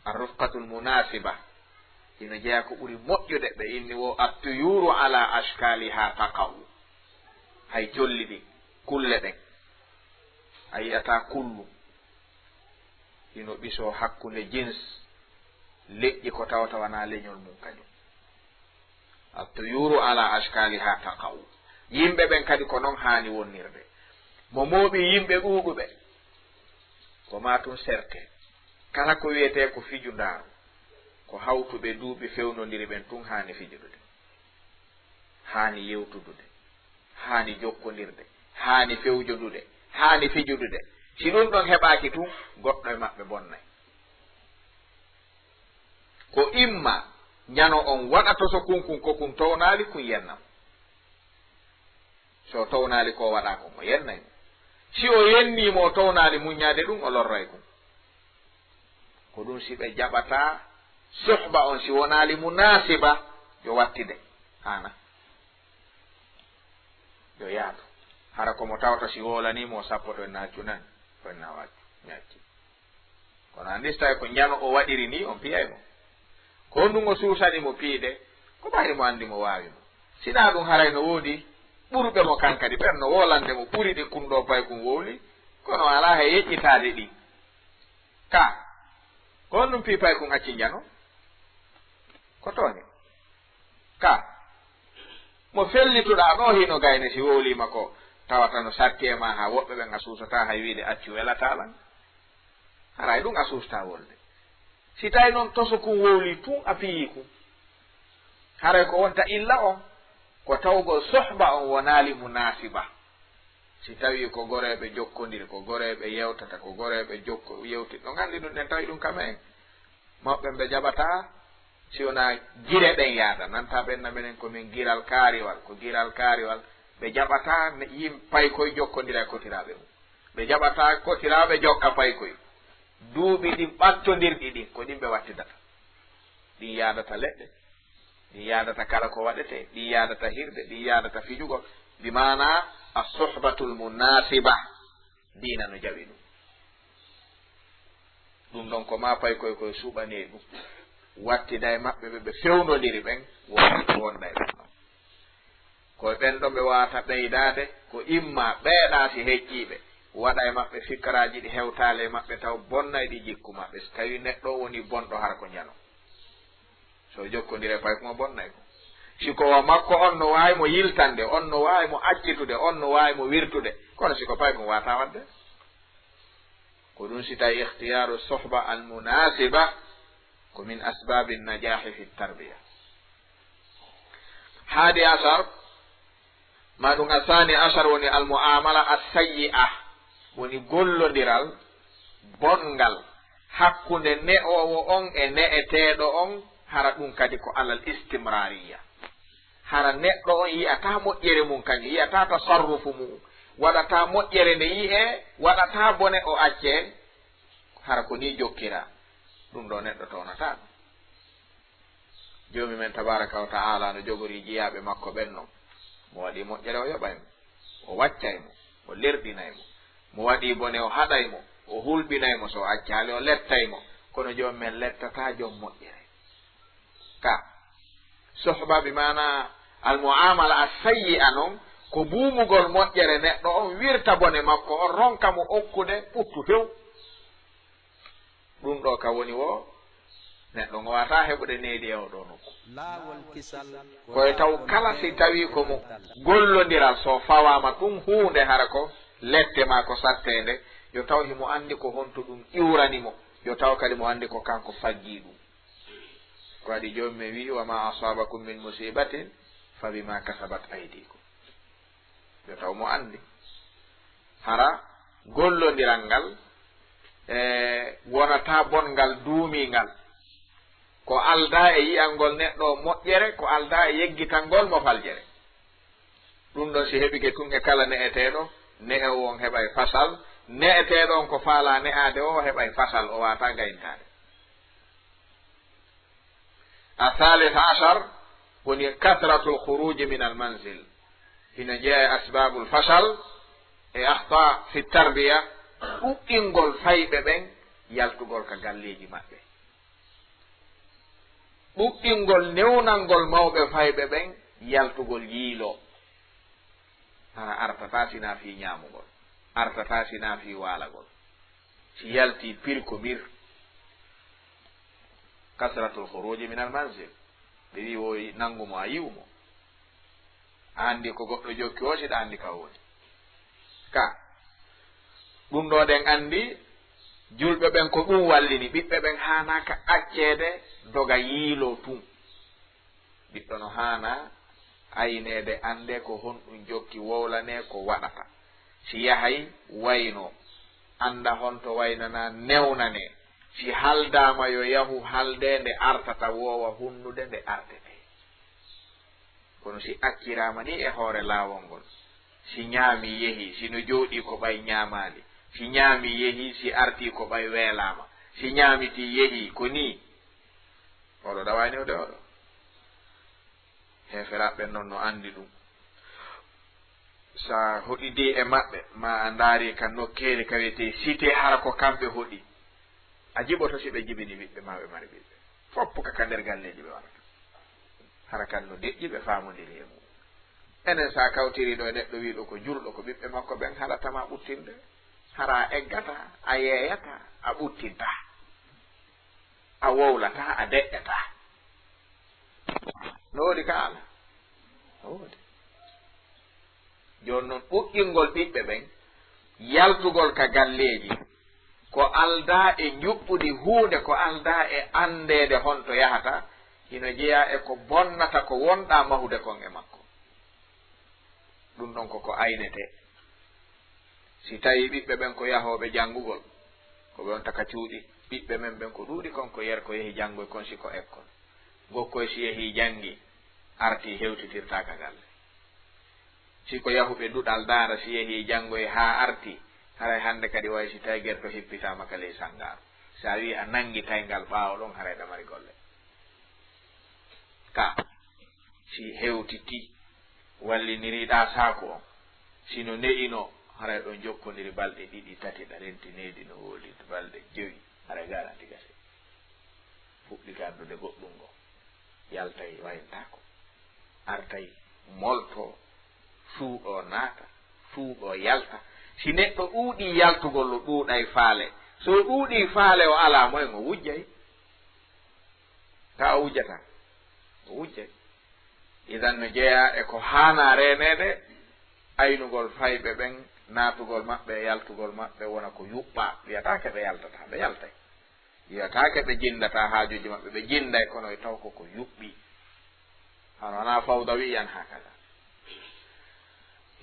Ar-rufqatul munaasiba, hino jeyaa ko ɓuri moƴƴude, ɓe inni wo at-tuyuru ala ashkaliha taqa'u. Hay jolli ɗin, kulle ɗen, a yi'ataa kullu hino ɓisoo hakkunde jins leƴƴi ko tawata wanaa leñol mum kañum. At-tuyuru ala ashkaliha taqa'u. Yimɓe ɓen kadi ko non haani wonnirde. Mo mooɓii yimɓe ɗuuɗuɓe, ko maa tun serte. Kala ko wi'etee ko fijundaaru, ko hawtuɓe duuɓi fewnondiri ɓen tun haani fijudude. Haani yewtudude. Haani jokkondirde. Haani fewjodude. Haani fijudude. Si ɗun ɗon heɓaaki tun, goɗɗo e maɓɓe bonnay. Ko imma ñano on waɗa toso kun, kun ko kun townaali, kun yenna mo. Si o townaali ko o waɗaa kon, o yennay mo. Si o yennii mo, o townaali muññaade ɗun, o lorray kun. Ko ɗun si ɓe jaɓataa suhba on, si wonaali munaasiba, yo wattide. Haana. Yo yaadu. Hara ko mo tawata si woolanii mo, o sappoto en na accu nan, ko en na waccu, mi acci. Kono anndi si tawi ko ñano o waɗiri ni, on piyay mo. Ko honɗun o suusani mo piide? Ko ɓayri mo anndi mo waawi mo. Si naa ɗun haray no woodi ɓurɓe mo kan kadi, ɓen no woolande mo ɓuri ɗi kun ɗoo paykun wowli, kono o alaa he yeƴƴitaade ɗin. Ka, ko honɗun pii paykun acci ñano? Ko tooñe. Ka, mo fellituɗaa ɗoo hino gayni si wowliima ko tawata no satti e maa haa woɓɓe ɓen a suusataa hay wiide accu welataa lan. Haray ɗun a suustaa wolde. Si tawi non toso kun wowlii tun a piyii kun, haray ko wonta illa on, ko tawgol suhba on wonaali munaasiba. Si tawii ko goreeɓe jokkondiri, ko goreeɓe yewtata, ko goreeɓe jokko-, yewti-, no nganndi ɗun ɗen tawi ɗun ka men. Mawɓe ɓen ɓe jaɓataa si wonaa gire ɗen yaada. Nanta ɓen na menen ko min giral kaariwal, ko giral kaariwal. Ɓe jaɓataa ne yim-, paykoy jokkondira e kotiraaɓe mum. Ɓe jaɓataa kotiraaɓe jokka paykoy. Duuɓi ɗin ɓattondirɗi ɗin, ko ɗin ɓe wattidata. Ɗin yaadata leɗɗe, ɗin yaadata kala ko waɗetee, ɗin yaadata hirde, ɗin yaadata fijugol. Bi maanaa as-suhbatul munaasiba. Diina no jaɓi ɗun. Ɗun ɗon ko maa paykoy koy suɓanii ɗun. Wattida e maɓɓe ɓe ɓe fewndondiri ɓen, won-, wonda e ɓen ɗon. Ko e ɓen ɗon ɓe waawata ɓeydaade, ko imma ɓeeɗaa si heƴƴii ɓe, waɗa e maɓɓe fikraaji ɗi hewtaali e maɓɓe taw bonnay ɗi jikku maɓɓe. Si tawii neɗɗo woni bonɗo hara ko ñano. So jokkondire paykun o bonnay ko. Si ko wa makko on no waawi mo yiltande, on no waawi mo accitude, on no waawi mo wirtude. Kono si ko paykun waawataa waɗde. Ko ɗun si tawi ikhtiyaaru suhba al-munaasiba ko min asbaabi najaahi fi tarbiya. Haadi asar, maa ɗun asaani asar woni al-mu'amala as-sayyi'a, woni gollondiral bonngal hakkunde ne'oowo on e ne'eteeɗo on, hara ɗun kadi ko alal istimraariya. Hara neɗɗo on yi'ataa moƴƴere mun kañun, yi'ataa tasarrufu mun, waɗataa moƴƴere nde yi'ee, waɗataa bone o accee, Hara ko nii jokkiraa, ɗum ɗoo neɗɗo toonataa ɗum. Joomi men tabaaraka wa ta'aala no jogori jiyaaɓe makko ɓen non. Mo waɗi moƴƴere, o yoɓay mo, o waccay mo, o lerɗinay mo. Mo waɗi bone, o haɗay mo, o hulɓinay mo, so o accaali, o lettay mo. Kono Joomi men lettataa jom moƴƴere. Ka suhba bi maana al mu'amala as sayyi'a non, ko buumugol moƴƴere neɗɗo on, wirta bone makko on, ronka mo okkude ɓuttu few. Ɗum ɗoo ka woni wo neɗɗo ngo waawataa heɓude needi e oo ɗoo nokku. Laawol kisal. Koye taw kala si tawii ko mo gollondiral, so fawaama ɗum huunde hara ko lette maa ko satteende, yo taw himo anndi ko honto ɗum iwrani mo, yo taw kadi mo anndi ko kanko faggii ɗum. Ko waɗi Joomi men wi'i: "Wa ma asabakum min musibatin fa bima kasabat aydikum." Yo taw mo anndi hara gollondiral ngal e wonata bonngal duumingal. Ko aldaa e yi'angol neɗɗo moƴƴere, ko aldaa e yeggitangol mo faljere. Ɗum ɗon si heɓike tun e kala ne'eteeɗo, ne'ewo on heɓay fasal, ne'eteeɗo on ko faalaa ne'aade o heɓay fasal, o waawataa gayntaade. A thalith ashar woni kathratul khuruji min al manzil. Hino jeyaa e asbabul fashal e akhta fi tarbiya, ɗuɗɗingol fayɓe ɓen yaltugol ka galleeji maɓɓe. Ɗuɗɗingol newnangol mawɓe fayɓe ɓen yaltugol yiiloo. Hara artataa sinaa fii ñaamugol, artataa sinaa fii waalagol. Si yaltii, pir ko bir. Kasratul khuruji min al manzil. Ɓe wi'i, "Woy, nanngu mo, a yi'u mo. A anndi ko goɗɗo jokki o, si ɗa anndi ka o woni." Ka ɗum ɗoo, ɗen anndi julɓe ɓen ko ɗum wallini. Ɓiɓɓe ɓen haanaaka acceede doga yiiloo tun. Ɓiɗɗo no haana ayneede, anndee ko honɗum jokki, wowlanee ko waɗata. Si yahay, waynoo, annda honto waynanaa, newnanee. Si haldaama, yo yahu haldee nde artata, woowa hunnude nde artetee. Kono si acciraama nii e hoore laawol ngol, si ñaami, yehi, si no jooɗii ko ɓay ñaamaali, si ñaami, yehi, si artii ko ɓay weelaama, si ñaamitii, yehi, ko nii, oɗo ɗawaani o de oɗo. Heeferaaɓe ɓen non no anndi ɗum. Sa hoɗidii e maɓɓe, ma a ndaari ka nokkeeli ka wiyetee cité, hara ko kamɓe hoɗi, a jiɓoto si ɓe jibini ɓiɓɓe, ma ɓe mari ɓiɓɓe. Foppu ka, ka nder galleeji ɓe warata. Hara kan no deƴƴi, ɓe faamondiri e mum. Enen, sa kawtirii ɗo e neɗɗo wi'uɗo ko julɗo, ko ɓiɓɓe makko ɓen haɗata ma ɓuttinde. Hara a eggataa, a yeeyataa, a ɓuttintaa. A wowlataa, a deƴƴataa. No woodi ka alaa? No woodi. Jooni non, ɗuɗɗingol ɓiɓɓe ɓen, yaltugol ka galleeji, ko aldaa e njuɓɓudi huunde, ko aldaa e anndeede honto yahata, hino jeyaa e ko bonnata ko wonɗaa mahude kon e makko. Ɗum ɗon ko ko aynetee. Si tawii ɓiɓɓe ɓen ko yahooɓe janngugol, ko ɓe wonta ka cuuɗi, ɓiɓɓe men ɓen ko ɗuuɗi kon ko yer ko yehi janngoy kon, si ko ekkol. Gokkoy si yehii janngi, artii, hewtitirtaa ka galle. Si ko yahuɓe duɗal daara, si yehii janngoy haa artii, haray hannde kadi way si tawii gerto hippitaama ka ley sanngaaru. Si a wi'ii a nanngi tayngal ɓaawo ɗon, haray ɗa mari golle. Ka si hewtitii, walliniriɗaa saaku on, si no ne'inoo, haray ɗon jokkondiri balɗe ɗiɗi, tati, ɗa renti needi no woodi balɗe jowi, haray garanti gasi. Fuɗɗi gaddude goɗɗum ngo, yaltay, wayntaako, artay, moltoo, suuɗoo, naata, suuɗoo, yalta. Si neɗɗo ɗuuɗii yaltugol, o ɗuuɗay faale. So o ɗuuɗii faale, o alaa moy ngo wujjay. Ka o wujjata, o wujjay. Idan no jeyaa e ko haanaa reeneede, aynugol fayɓe ɓen, naatugol maɓɓe e yaltugol maɓɓe wona ko yuɓɓaa. Wiyataake ɓe yaltataa, ɓe yaltay. Wiyataake ɓe jinndataa haajuuji maɓɓe, ɓe jinnday, kono e taw ko ko yuɓɓi. Hano wanaa fawda wi'i an haakada.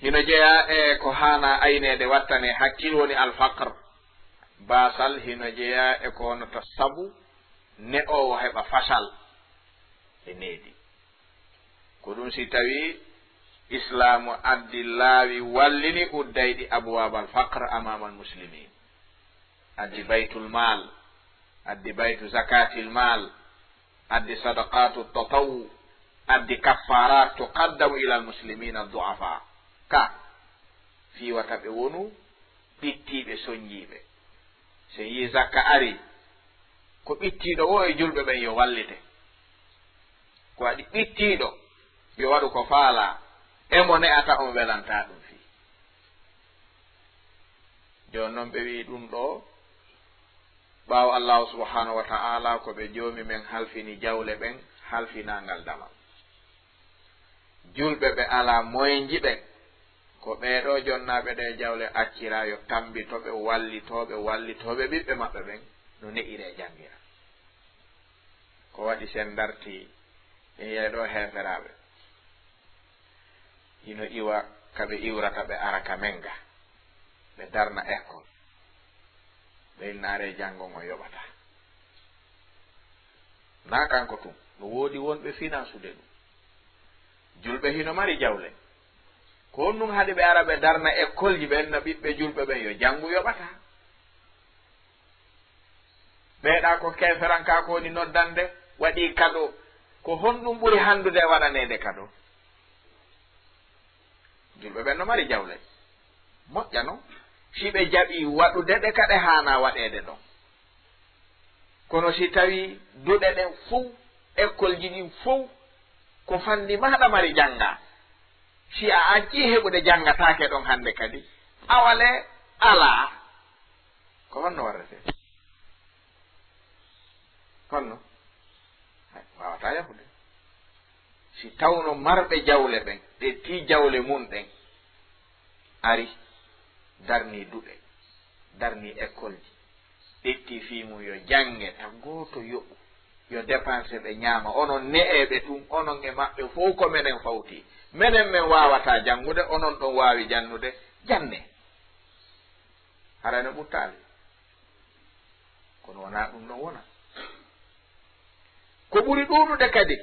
Hino jeyaa e ko haanaa ayneede, wattanee hakkil, woni alfaqr. Baasal hino jeyaa e ko wonata sabu ne'oowo heɓa fasal e needi. Ko ɗum si tawii Islaamu addi laawi wallini uddayɗi abwaabal faqr amaamal muslimiin. Addi baytul mal, addi baytu zakatil mal, addi sadaqatu tatawu, addi kaffarat tuqaddamu ila almuslimina du'afa. Ka fii wata ɓe wonu ɓittiiɓe, soñjiiɓe. So yii zakka ari, ko ɓittiiɗo o e julɓe ɓen yo wallite. Ko waɗi ɓittiiɗo yo waɗu ko faalaa, e mo ne'ata on welantaa ɗum fii. Jooni non ɓe wi'i ɗum ɗoo, ɓaawo Allaahu subhaanahu wa ta'aalaa ko ɓe Joomi men halfini jawle ɓen, halfinaangal damal. Julɓe ɓe alaa moyenji ɓen, ko ɓee ɗoo jonnaaɓe ɗee jawle acciraa yo tammbito ɓe, wallitoo ɓe, wallitoo ɓe ɓiɓɓe maɓɓe ɓen no ne'iree janngira. Ko waɗi si en dartii, en yi'ay ɗoo heeferaaɓe hino iwa ka ɓe iwrata, ɓe ara ka men ga, ɓe darna ekkol, ɓe innaare janngo ngo yoɓataa. Naa kanko tun, no woodi wonɓe finansude ɗum. Julɓe hino mari jawle. Ko honɗum haɗi ɓe ara ɓe darna ekkolji, ɓe inna ɓiɓɓe julɓe ɓen yo janngu yoɓataa? Ɓeeɗa ko keeferankaaku woni noddande, waɗii kado. Ko honɗum ɓuri hanndude e waɗaneede kado? Julɓe ɓen no mari jawle. Moƴƴa non, si ɓe jaɓii waɗude ɗe ka ɗe haanaa waɗeede ɗon. Kono si tawii duɗe ɗen fow, ekkolji ɗin fow, ko fanndi maaɗa mari janngaa, si a accii heɓude janngataake ɗon hannde kadi, awale alaa, ko honno warretee? Honno? Hay, waawataa yahude. Si tawno marɓe jawle ɓen, ƴettii jawle mun ɗen, ari, darnii duɗe, darnii ekkolji, ƴettii fii mun yo jannge, tan gooto yoɓu, yo dépense ɓe ñaama, onon ne'eeɓe tun, onon e maɓɓe fow ko menen fawtii. Menen men waawataa janngude, onon ɗon waawi jannude, jannee. Haray no ɓuttaali. Kono wonaa ɗum ɗon wona. Ko ɓuri ɗuuɗude kadi,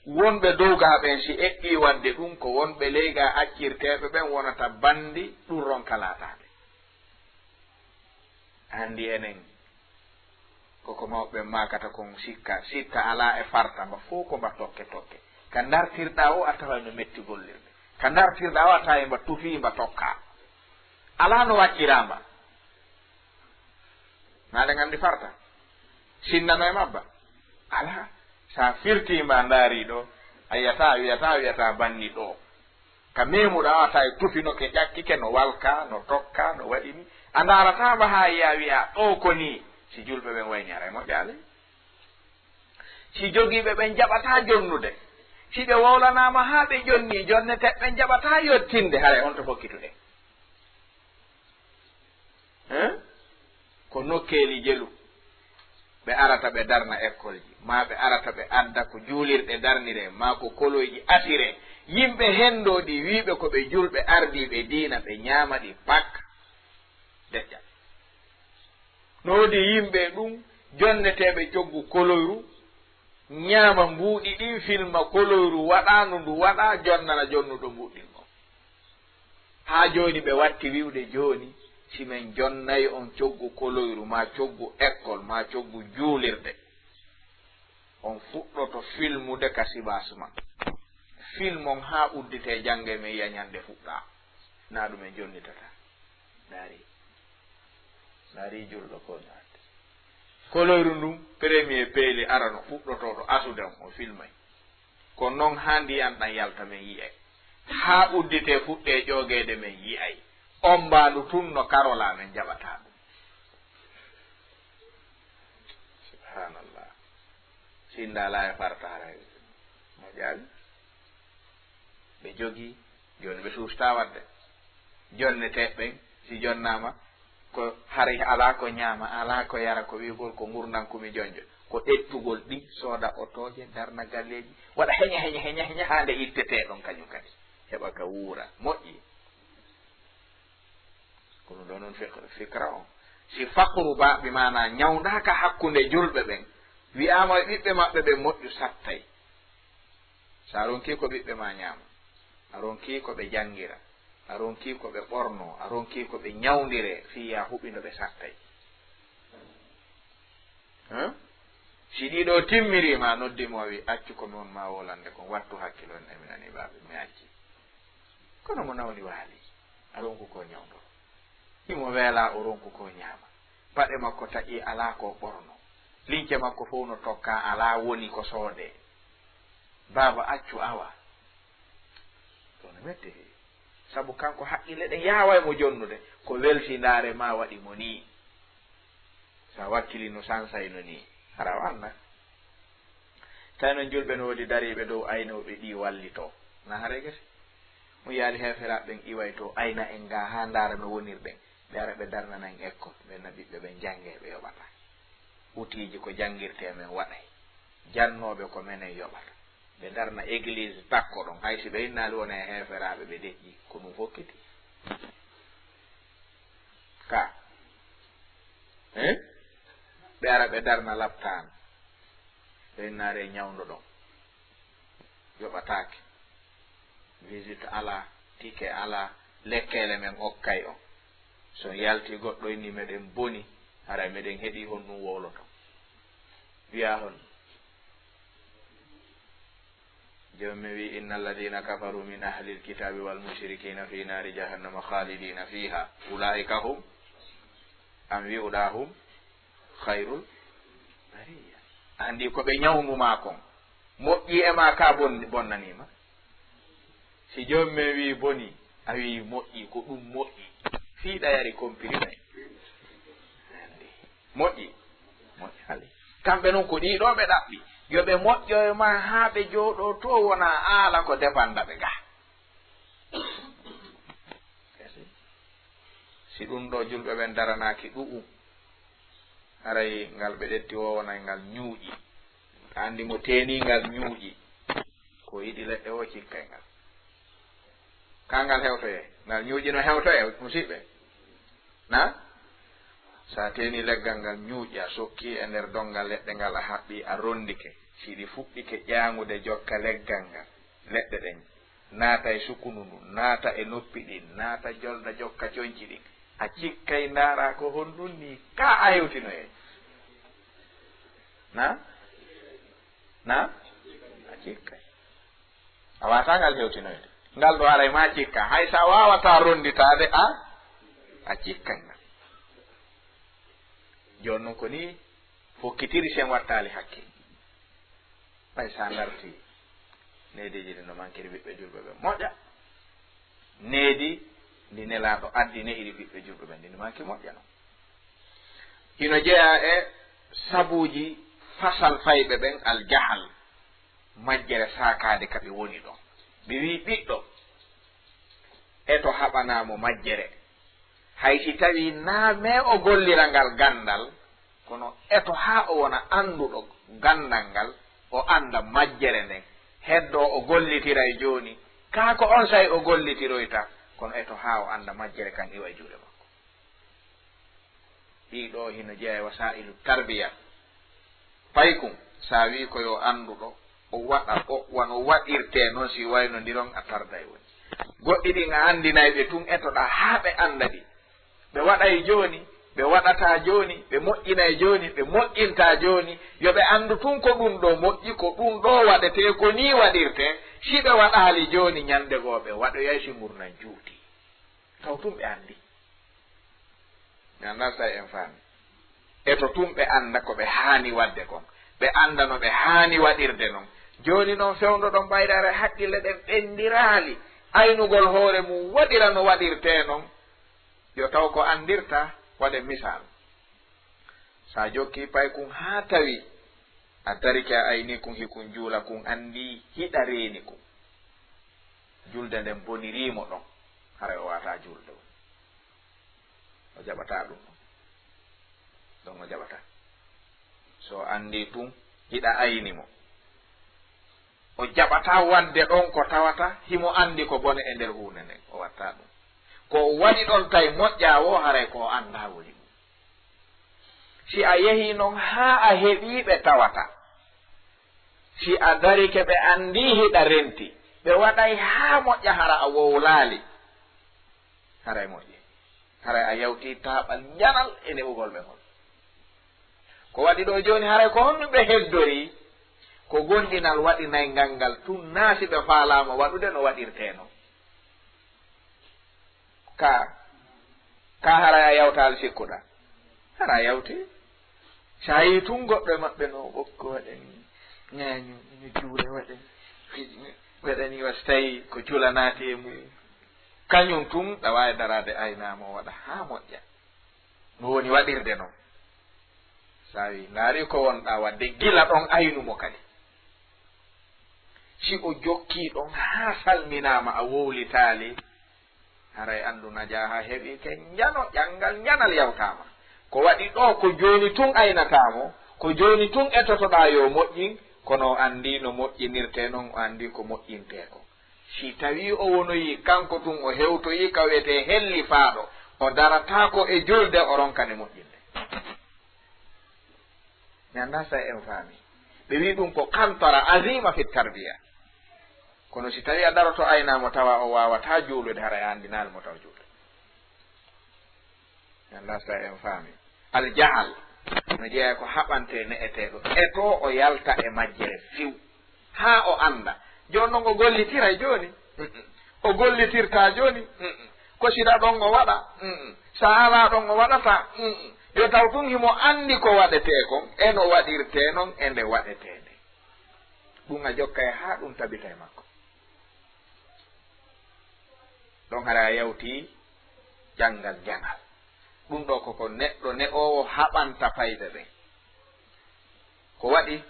wonɓe dow gaa ɓen, si eɓɓii waɗde ɗum, ko wonɓe ley gaa accirteeɓe ɓen wonata banndi ɗum ronka laataade. Anndi enen, ko ko mawɓe ɓen maakata kon sikka, sitta alaa e farta, mba fow ko mba tokke tokke. Ka ndartirɗaa o, a taway no metti gollirde. Ka ndartirɗaa o, a taway mba tufii, mba tokkaa. Alaa no wacciraa mba. Naa ɗen anndi farta? Sinnano e mabba? Alaa. Sa firtii mba ndaarii ɗoo, a yi'ataa, a wi'ataa, a wi'ataa banni ɗoo. Ka meemuɗaa o, a taway tufinoke, ƴakkike, no walkaa, no tokkaa, no waɗi nii. A ndaarataa mba haa yi'aa, wi'aa ɗoo ko nii. Si julɓe ɓen wayni, haray moƴƴaali. Si jogiiɓe ɓen jaɓataa jonnude, si ɓe wowlanaama haa ɓe jonnii, jonneteeɓe ɓen jaɓataa yottinde, haray honto fokkituɗen? Hein? Ko nokkeeli jelu ɓe arata ɓe darna ekkolji, maa ɓe arata ɓe adda ko juulirɗe darniree, maa ko koloyji asiree. Yimɓe henndooɗi wi'ɓe ko ɓe julɓe ardiiɓe diina, ɓe ñaama ɗi pak, decca. No woodi yimɓe ɗum jonneteeɓe coggu koloyru, ñaama mbuuɗi ɗin, filma koloyru waɗaandu ndu waɗaa, jonnana jonnuɗo mbuuɗi ɗin on. Haa jooni ɓe watti wi'ude jooni, si men jonnay on coggu koloyru, maa coggu ekkol, maa coggu juulirde, on fuɗɗoto filmude ka sibaas man. Filmon haa udditee jannge men yi'a ñande fuɗɗaa. Naa ɗum en jonnitata. Ndaari. Ndaari julɗo ko no addi. Koloyru ndun, premier peeli arano fuɗɗotooɗo asude on, o filmay. Ko non haa ndiyan ɗan yalta men yi'ay. Haa udditee fuɗɗee ƴoogeede men yi'ay. On mbaandu tun no karolaa men jaɓataa ɗum. Subhanallah. Sinda alaa e fartaare. Mo ƴaali. Ɓe jogii, jooni ɓe suustaa waɗde. Jonneteeɓe ɓen, si jonnaama, ko haray alaa ko ñaama, alaa ko yara, ko wi'ugol ko ngurndan kumi jonjo. Ko ƴettugol ɗi, sooda otooje, darna galleeji, waɗa heña, heña, heña, heña, haa nde ittetee ɗon kañum kadi. Heɓa ka wuura, moƴƴi. Ko ɗum ɗoo non fik-, fikra on. Si fakru ba, bi maanaa ñawndaaka hakkunde julɓe ɓen, wi'aama e ɓiɓɓe maɓɓe ɓen moƴƴu sattay. So a ronkii ko ɓiɓɓe maa ñaama, a ronkii ko ɓe janngira, a ronkii ko ɓe ɓornoo, a ronkii ko ɓe ñawndiree, fii yaa huɓindo ɓe sattay. Hein? Si ɗiɗo timmiriima, noddi mo, o wi, "Accu ko mi won maa wolande kon, wattu hakkilo en, emi nani baaɓe, mi acci." Kono mo nawni waali, a ronku ko ñawndoro. Himo weela, o ronku ko ñaama. Paɗe makko taƴi, alaa ko ɓorno. Lince makko fof no tokka, alaa woni ko soodee. Baaba, accu awa. Ɗum no metti. Sabu kanko haqqille ɗen yaaway mo jonnude. Ko welsindaare ma waɗi mo nii. Sa wakkilino sansayno nii, hara o annda. Tawi noon julɓe no woodi dariiɓe dow aynooɓe ɗi wallitoo. Na hare gese. Mo yaali heeferaaɓe ɓen iway to ayna en ga haa ndaara no wonirɗen. Ɓe ara ɓe darnana en école. Ɓe na ɓiɓɓe ɓen janngee ɓe yoɓata. Utiiji ko janngirtee men waɗay. Jannooɓe ko menen yoɓata. Ɓe darna église takko ɗon. Hay si ɓe innaali wona e heeferaaɓe ɓe deƴƴi. Ko ɗum fokkiti. Ka. Hein? Ɓe ara ɓe darna laptaan. Ɓe innaare ñawndo ɗon. Yoɓataake. Visite alaa, ticket alaa, lekkeele men okkay on. So yalti goɗɗo inni meɗen boni, haray meɗen heɗi honɗum wowloto. Wiya hon. Jomi wi, "Inna alladhina kafaru min ahli alkitabi wal mushrikina fi nari jahannama khalidina fiha, ulaika hum," an wi'uɗa hum khairul bariya. Andi ko ɓe ñawnuma kon. Moƴƴi e ma ka bon-, bonnanima. Si jomi men wi boni, a wi moƴƴi, ko ɗum moƴƴi. Fii ɗayari comprimé. Moƴƴi. Moƴƴaali. Kamɓe non ko ɗiɗo ɓe ɗaɓɓi. Yo ɓe moƴƴoyo ma haa ɓe jooɗo to wona aala ko depanda ɓe ga. Si ɗum ɗo julɓe ɓen daranaaki ɗu'um, haray ngal ɓe ɗetti o wonay ngal ñuuƴi. A andi mo teeni ngal ñuuƴi. Ko yiɗi leɗɗe o cikkay ngal. Ka ngal hewtoye, ngal ñuuƴi no hewtoye, musiɓɓe. Na? Sa teeni leggal ngal ñuuƴi, a sokki e nder dongal leɗɗe ngal, a haɓɓi, a rondike. Si ɗi fuɗɗike ƴaŋude, jokka leggal ngal, leɗɗe ɗen, naata e sukunu ndun, naata e noppi ɗin, naata jolda, jokka conci ɗin. A cikkay ndaara ko honɗun ni, ka a hewtinoye. Na? Na? A cikkay. A waawataa ngal hewtinoyde. Ngal ɗo haray ma cikka. Hay sa waawataa ronditaade, a, a cikkay ngal. Jooni non ko ni fokkitiri sen wattaali hakke. Ɓay sa ndarti, neediiji ɗin no mankiri ɓiɓɓe julɓe ɓe moƴƴa. Needi ndi Nelaaɗo addi ne'iri ɓiɓɓe julɓe ɓe, ndi no manki moƴƴa non. Hino jeyaa e sabuuji fasal fayɓe ɓen aljahal. Majjere saakaade ka ɓe woni ɗon. Ɓe wi'i ɓiɗɗo, eto haɓanaa mo majjere. Hay si tawii naa mee o gollira ngal ganndal, kono eto haa o wona annduɗo ganndal ngal, o annda majjere nden. Heddoo o gollitira e jooni, kaa ko on say o gollitiroyta, kono eto haa o annda majjere kan iwa e juuɗe makko. Ɗii ɗoo hino jeyaa e wasaa'ilu tarbiya. Paykun, sa wii ko yo annduɗo, o waɗa o, wano waɗirtee non, si waynondiron a tarday woni. Goɗɗi ɗin a anndinay ɓe tun, etoɗaa haa ɓe annda ɗi. Ɓe waɗay jooni, ɓe waɗataa jooni, ɓe moƴƴinay jooni, ɓe moƴƴintaa jooni. Yo ɓe anndu tun ko ɗun ɗoo moƴƴi, ko ɗun ɗoo waɗetee, ko nii waɗirtee. Si ɓe waɗaali jooni, ñannde goo ɓe waɗoyay si ngurndan juutii. Taw tun ɓe anndi. Mi anndaa si en faami. Eto tun ɓe annda ko ɓe haani waɗde kon. Ɓe annda no ɓe haani waɗirde non. Jooni non fewndo ɗon ɓayraare haqqille ɗen ɓenndiraali. Aynugol hoore mum waɗira no waɗirtee non. Yo taw ko anndirta, waɗe misal. Sa jokki paykun haa tawi a darike a ayni kun, hikun juula kun anndi hiɗa reeni kun. Julde nden bonirii mo ɗon, haray o waawataa julde. O jaɓataa ɗum ɗon. Ɗon o jaɓataa. So o anndii tun, hiɗa ayni mo. O jaɓataa waɗde ɗon ko tawata himo anndi ko bone e nder huunde nden. O waɗataa ɗum. Ko o waɗi ɗon tawi moƴƴaa woo, haray ko o anndaa woni ɗum. Si a yehii non haa a heɓii ɓe tawata, si a darike ɓe anndii hiɗa renti, ɓe waɗay haa moƴƴa hara a wowlaali. Haray moƴƴi. Haray a yawtii taaɓal njanal e neɓugol ɓe ngol. Ko waɗi ɗo jooni, haray ko honɗum ɓe heddori? Ko gomɗinal waɗi nayngal ngal tun, naa si ɓe faalaama waɗude no waɗirtee non. Ka, ka haray a yawtaali sikkuɗaa? Hara a yawti. Sa yii tun goɗɗo e maɓɓe no ɓokko waɗani, ŋaañu, ino juura waɗani, waɗani wa so tawi ko jula naati e mum. Kañum tun ɗa waawi daraade aynaa mo waɗa haa moƴƴa. No woni waɗirde non. Sa wi, ndaari ko wonɗaa waɗde, gila ɗon aynu mo kadi. Si o jokkii ɗon haa salminaama, a wowlitaali, haray anndu najaaha heɓiike njano, ƴanngal njanal yawtaama. Ko waɗi ɗo, ko jooni tun aynataa mo, ko jooni tun etotoɗaa yo moƴƴin, kono o anndii no moƴƴinirtee non, o anndii ko moƴƴintee kon. Si tawii o wonoyii kanko tun, o hewtoyii ka wi'etee hellifaaɗo, o darataako e julde, o ronkane moƴƴinde. Mi anndaa sa en faami. Ɓe wi'i ɗum ko qantara azima fi tarbiya. Kono si tawii a daroto aynaa mo tawa o waawataa juulude, hara a anndinaali mo taw juulde. Mi anndaa sa en faami. Al jahal no jeyaa ko haɓantee ne'eteeɗo. Etoo o yalta e majjere fiw. Haa o annda. Jooni non o gollitiray jooni. Mm-mm. O gollitirtaa jooni. Mm-mm. Ko sira ɗon o waɗa. Mm-mm. Sa alaa ɗon o waɗataa. Mm-mm. Yo taw tun himo anndi ko waɗetee kon, e no waɗirtee non, e nde waɗetee nde. Ɗum a jokkay haa ɗum tabita e makko. Ɗon hara a yawtii janngal njangal. Ɗum ɗo koko neɗɗo ne'oowo haɓanta payɓe ɓen. Ko waɗi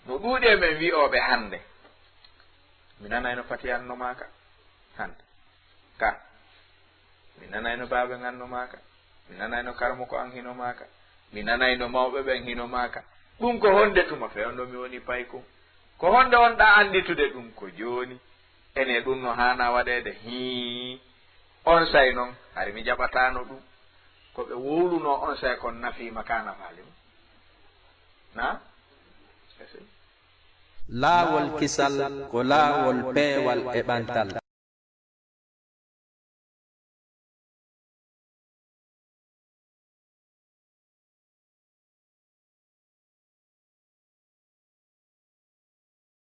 no ɗuuɗi e men wi'ooɓe hannde, mi nanayno Fati an no maaka hannde. Ka, mi nanayno baaba ngan no maaka. Mi nanayno karmoko an hino maaka. Mi nanayno mawɓe ɓen hino maaka. Ɗum ko honde tuma fewndo mi woni paykun? Ko honde wonɗaa annditude ɗum ko jooni? Ene ɗum no haana waɗeede? Hii. Onsay non, hari mi jaɓataano ɗum. Ko ɓe wowlunoo onsay kon nafiima ka nafaali mo? Na? Ese. Laawol kisal ko laawol peewal e ɓantal.